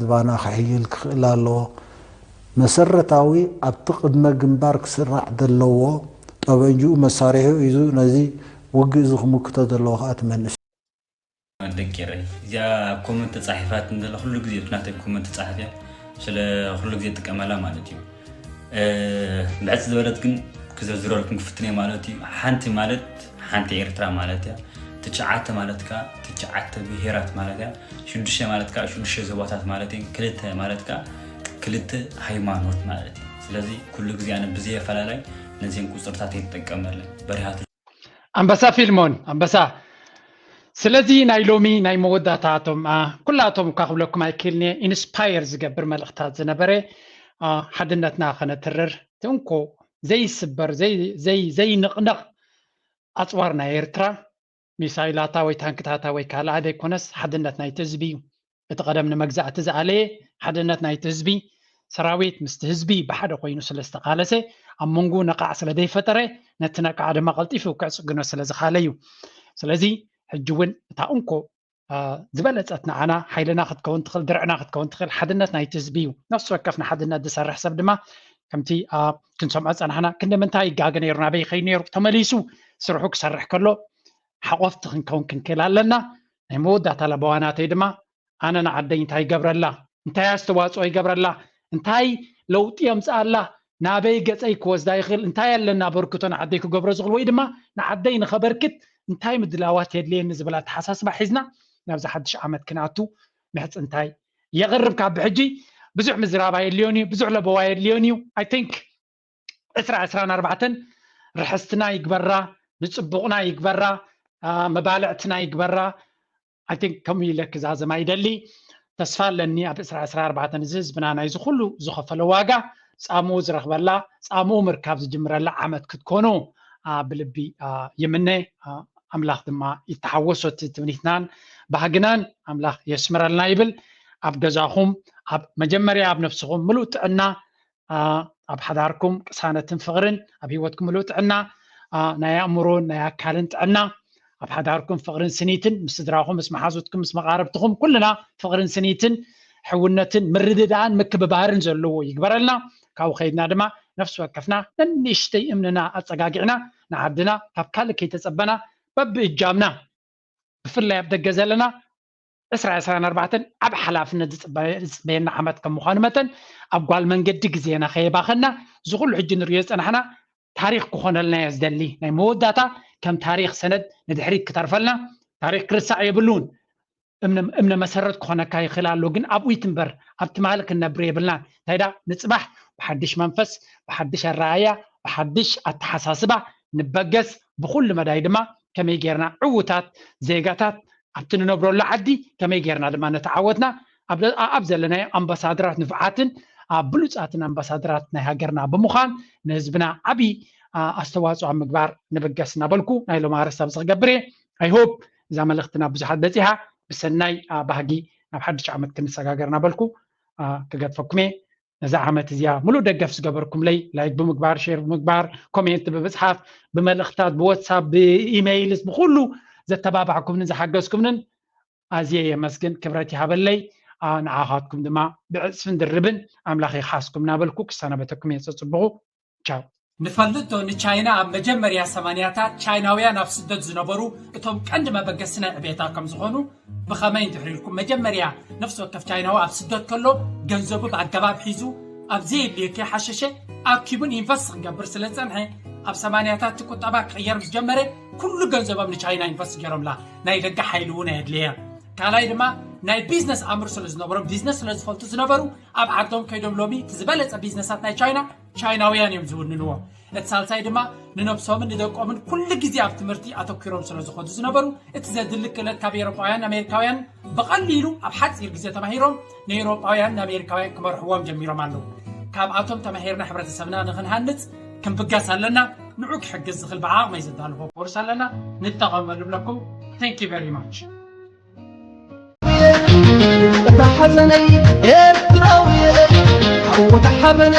ዝባና ክሕይል ክኽእል ኣለዎ መሰረታዊ ኣብቲ ቅድመ ግንባር ክስራዕ ዘለዎ ጠበንጅኡ መሳሪሑ ሒዙ ነዚ ውግእ እዚ ክምክቶ ዘለዎ ከዓ እቲ መንእሰይ ደቂረ እዚኣ ኮመንት ተፃሒፋት እንዘላ ኩሉ ግዜ ናተይ ኮመንት ተፃሓፍ እያ ስለ ኩሉ ግዜ ጥቀመላ ማለት እዩ ብዕፅ ዝበለት ግን ክዘርዝረልኩም ክፍትነ ማለት እዩ ሓንቲ ማለት ሓንቲ ኤርትራ ማለት እያ ትሽዓተ ማለት ከዓ ትሽዓተ ብሄራት ማለት እያ ሽዱሽተ ማለት ከዓ ሽዱሽተ ዞባታት ማለት እዩ ክልተ ማለት ከዓ ክልተ ሃይማኖት ማለት እዩ ስለዚ ኩሉ ግዜ ኣነ ብዘየፈላላይ ነዚን ቁፅርታት ይጥቀመለን በሪሃት ኣንበሳ ፊልሞን ኣንበሳ ስለዚ ናይ ሎሚ ናይ መወዳእታ እቶም ኩላቶም እኳ ክብለኩም ኣይክእልን እየ ኢንስፓየር ዝገብር መልእኽታት ዝነበረ ሓድነትና ከነትርር ትንኮ ዘይስበር ዘይንቕነቕ ኣፅዋር ናይ ኤርትራ ሚሳይላታ ወይ ታንክታታ ወይ ካልኣ ዘይኮነስ ሓድነት ናይቲ ህዝቢ እዩ እቲ ቀደም ንመግዛእቲ ዝኣለየ ሓድነት ናይቲ ህዝቢ ሰራዊት ምስቲ ህዝቢ ብሓደ ኮይኑ ስለ ዝተቃለሰ ኣብ መንጎ ነቃዕ ስለ ዘይፈጠረ ነቲ ነቃዕ ድማ ቀልጢፉ ክዕፅግኖ ስለ ዝካለ እዩ ስለዚ ሕጂ እውን እታ እንኮ ዝበለፀት ንዓና ሓይልና ክትከውን ትኽእል ድርዕና ክትከውን ትኽእል ሓድነት ናይቲ ህዝቢ እዩ ነፍሲ ወከፍ ንሓድነት ዝሰርሕ ሰብ ድማ ከምቲ ክንሰምዖ ፀናሕና ክንዲ ምንታይ ይጋገ ነይሩ ናበይ ይኸይድ ነይሩ ተመሊሱ ስርሑ ክሰርሕ ከሎ ሓቆፍቲ ክንከውን ክንክእል ኣለና ናይ መወዳእታ ለበዋናተይ ድማ ኣነ ንዓደይ እንታይ ይገብረላ እንታይ ኣስተዋፅኦ ይገብረላ እንታይ ለውጢ የምፅኣላ ናበይ ገፀይ ክወስዳ ይኽእል፣ እንታይ ኣለና በርክቶ ንዓደይ ክገብሮ ዝኽእል፣ ወይ ድማ ንዓደይ ንኸበርክት እንታይ ምድላዋት የድልየኒ ዝብል ኣተሓሳስባ ሒዝና ናብዚ ሓድሽ ዓመት ክንኣቱ ምሕፅንታይ የቕርብ። ካብ ብሕጂ ብዙሕ ምዝራብ ኣየድልዮን እዩ፣ ብዙሕ ለበዋ ኣየድልዮን እዩ። I think ዕስራ ዕስራን ኣርባዕተን ርሕስትና ይግበራ፣ ንፅቡቕና ይግበራ፣ መባልዕትና ይግበራ። I think ከምኡ ኢለ ክዛዘም ኣይደሊ። ተስፋ ኣለኒ ኣብ ዕስራ ዕስራ ኣርባዕተን እዚ ህዝብና ናይዚ ኩሉ ዝኸፈሎ ዋጋ ፃምኡ ዝረኽበላ፣ ፃምኡ ምርካብ ዝጅምረላ ዓመት ክትኮኑ ብልቢ ይምነ። ኣምላኽ ድማ ይተሓወሶ እቲ ትምኒትናን ባህግናን ኣምላኽ የስምረልና ይብል። ኣብ ገዛኹም ኣብ መጀመርያ ኣብ ነፍስኹም ምሉእ ጥዕና ኣብ ሓዳርኩም ቅሳነትን ፍቕርን ኣብ ህይወትኩም ምሉእ ጥዕና ናይ ኣእምሮን ናይ ኣካልን ጥዕና ኣብ ሓዳርኩም ፍቕርን ስኒትን ምስ ስድራኹም ምስ መሓዙትኩም ምስ መቓርብትኹም ኩልና ፍቕርን ስኒትን ሕውነትን ምርድዳእን ምክብባርን ዘለዎ ይግበረልና። ካብኡ ከይድና ድማ ነፍሲ ወከፍና ነንእሽተይ እምንና ኣፀጋጊዕና ንዓድና ካብ ካልእ ከይተፀበና በብእጃምና ብፍላይ ኣብ ደገ ዘለና ዕስራ ዕስራን ኣርባዕተን ዓብ ሓላፍነት ዝፅበየና ዓመት ከም ምዃኑ መጠን ኣብ ጓል መንገዲ ግዜና ከየባኸና እዚ ኩሉ ሕጂ ንሪኦ ዝፀናሕና ታሪኽ ክኾነልና እየ ዝደሊ። ናይ መወዳእታ ከም ታሪኽ ሰነድ ንድሕሪት ክተርፈልና ታሪኽ ክርሳዕ የብሉን። እምነ መሰረት ክኾነካ ይኽእል ኣሎ፣ ግን ኣብኡ ይትንበር ኣብ ትማሊ ክንነብር የብልናን። እንታይ ዳ ንፅባሕ ብሓድሽ መንፈስ ብሓድሽ ኣረኣያ ብሓድሽ ኣተሓሳስባ ንበገስ። ብኩሉ መዳይ ድማ ከመይ ጌርና ዕዉታት ዜጋታት ኣብቲ ንነብረሉ ዓዲ ከመይ ጌርና ድማ ነቲ ዓወትና ኣብ ዘለናዮ ኣምባሳደራት ንፉዓትን ብሉፃትን ኣምባሳደራት ናይ ሃገርና ብምዃን ንህዝብና ዓብዪ ኣስተዋፅኦ ኣብ ምግባር ንብገስ እናበልኩ ናይ ሎም ኣርስት ኣብዚ ክገብር እየ። I hope እዛ መልእኽትና ብዙሓት በፂሓ ብሰናይ ባህጊ ናብ ሓድሽ ዓመት ክንሰጋገር እናበልኩ ክገድፈኩም እየ። ነዛ ዓመት እዚኣ ሙሉእ ደገፍ ዝገበርኩምለይ ላይክ ብምግባር ሼር ብምግባር ኮሜንት ብምፅሓፍ ብመልእኽታት ብዋትሳፕ ብኢሜይልስ ብኩሉ ዘተባባዕኩምንን ዝሓገዝኩምንን ኣዝየ የመስግን። ክብረት ይሃበለይ። ንዓኻትኩም ድማ ብዕፅፍን ድርብን ኣምላኽ ይኻስኩም እናበልኩ ክሰናበተኩም እየ። ፀፅብቑ። ቻው። ንፈልጥ ዶ ንቻይና ኣብ መጀመርያ ሰማንያታት ቻይናውያን ኣብ ስደት ዝነበሩ እቶም ቀንዲ መበገሲ ናይ ዕቤታ ከም ዝኾኑ ብኸመይ እንድሕር ኢልኩም መጀመርያ ነፍሲ ወከፍ ቻይናዊ ኣብ ስደት ከሎ ገንዘቡ ብኣገባብ ሒዙ ኣብ ዘየድልዮ ከይሓሸሸ ኣኪቡን ኢንቨስት ክገብር ስለ ዝጸንሐ ኣብ ሰማንያታት እቲ ቁጠባ ክቕየር ምስ ጀመረ ኩሉ ገንዘቦም ንቻይና ኢንቨስት ገይሮምላ ናይ ደገ ሓይሊ እውን ኣየድለየ ካልኣይ ድማ ናይ ቢዝነስ ኣምር ስለ ዝነበሮም ቢዝነስ ስለ ዝፈልጡ ዝነበሩ ኣብ ዓዶም ከይዶም ሎሚ እቲ ዝበለጸ ቢዝነሳት ናይ ቻይና ቻይናውያን እዮም ዝውንንዎ። እቲ ሳልሳይ ድማ ንነብሶምን ንደቆምን ኩሉ ግዜ ኣብ ትምህርቲ ኣተኲሮም ስለ ዝኾዱ ዝነበሩ እቲ ዘድሊ ክእለት ካብ ኤሮጳውያን ኣሜሪካውያን ብቐሊሉ ኣብ ሓጺር ግዜ ተማሂሮም ንኤሮጳውያን ንኣሜሪካውያን ክመርሕዎም ጀሚሮም ኣለዉ። ካብኣቶም ተማሂርና ሕብረተሰብና ንኽንሃንጽ ክንብገስ ኣለና። ንዑ ክሕግዝ ዝኽእል ብዓቕመይ ዘዳለኹ ኮርስ ኣለና ንጠቐመሉ ብለኩም። Thank you very much። እታ ሓዘነይ ኤርትራዊ እየ ሓወታ ሓበነ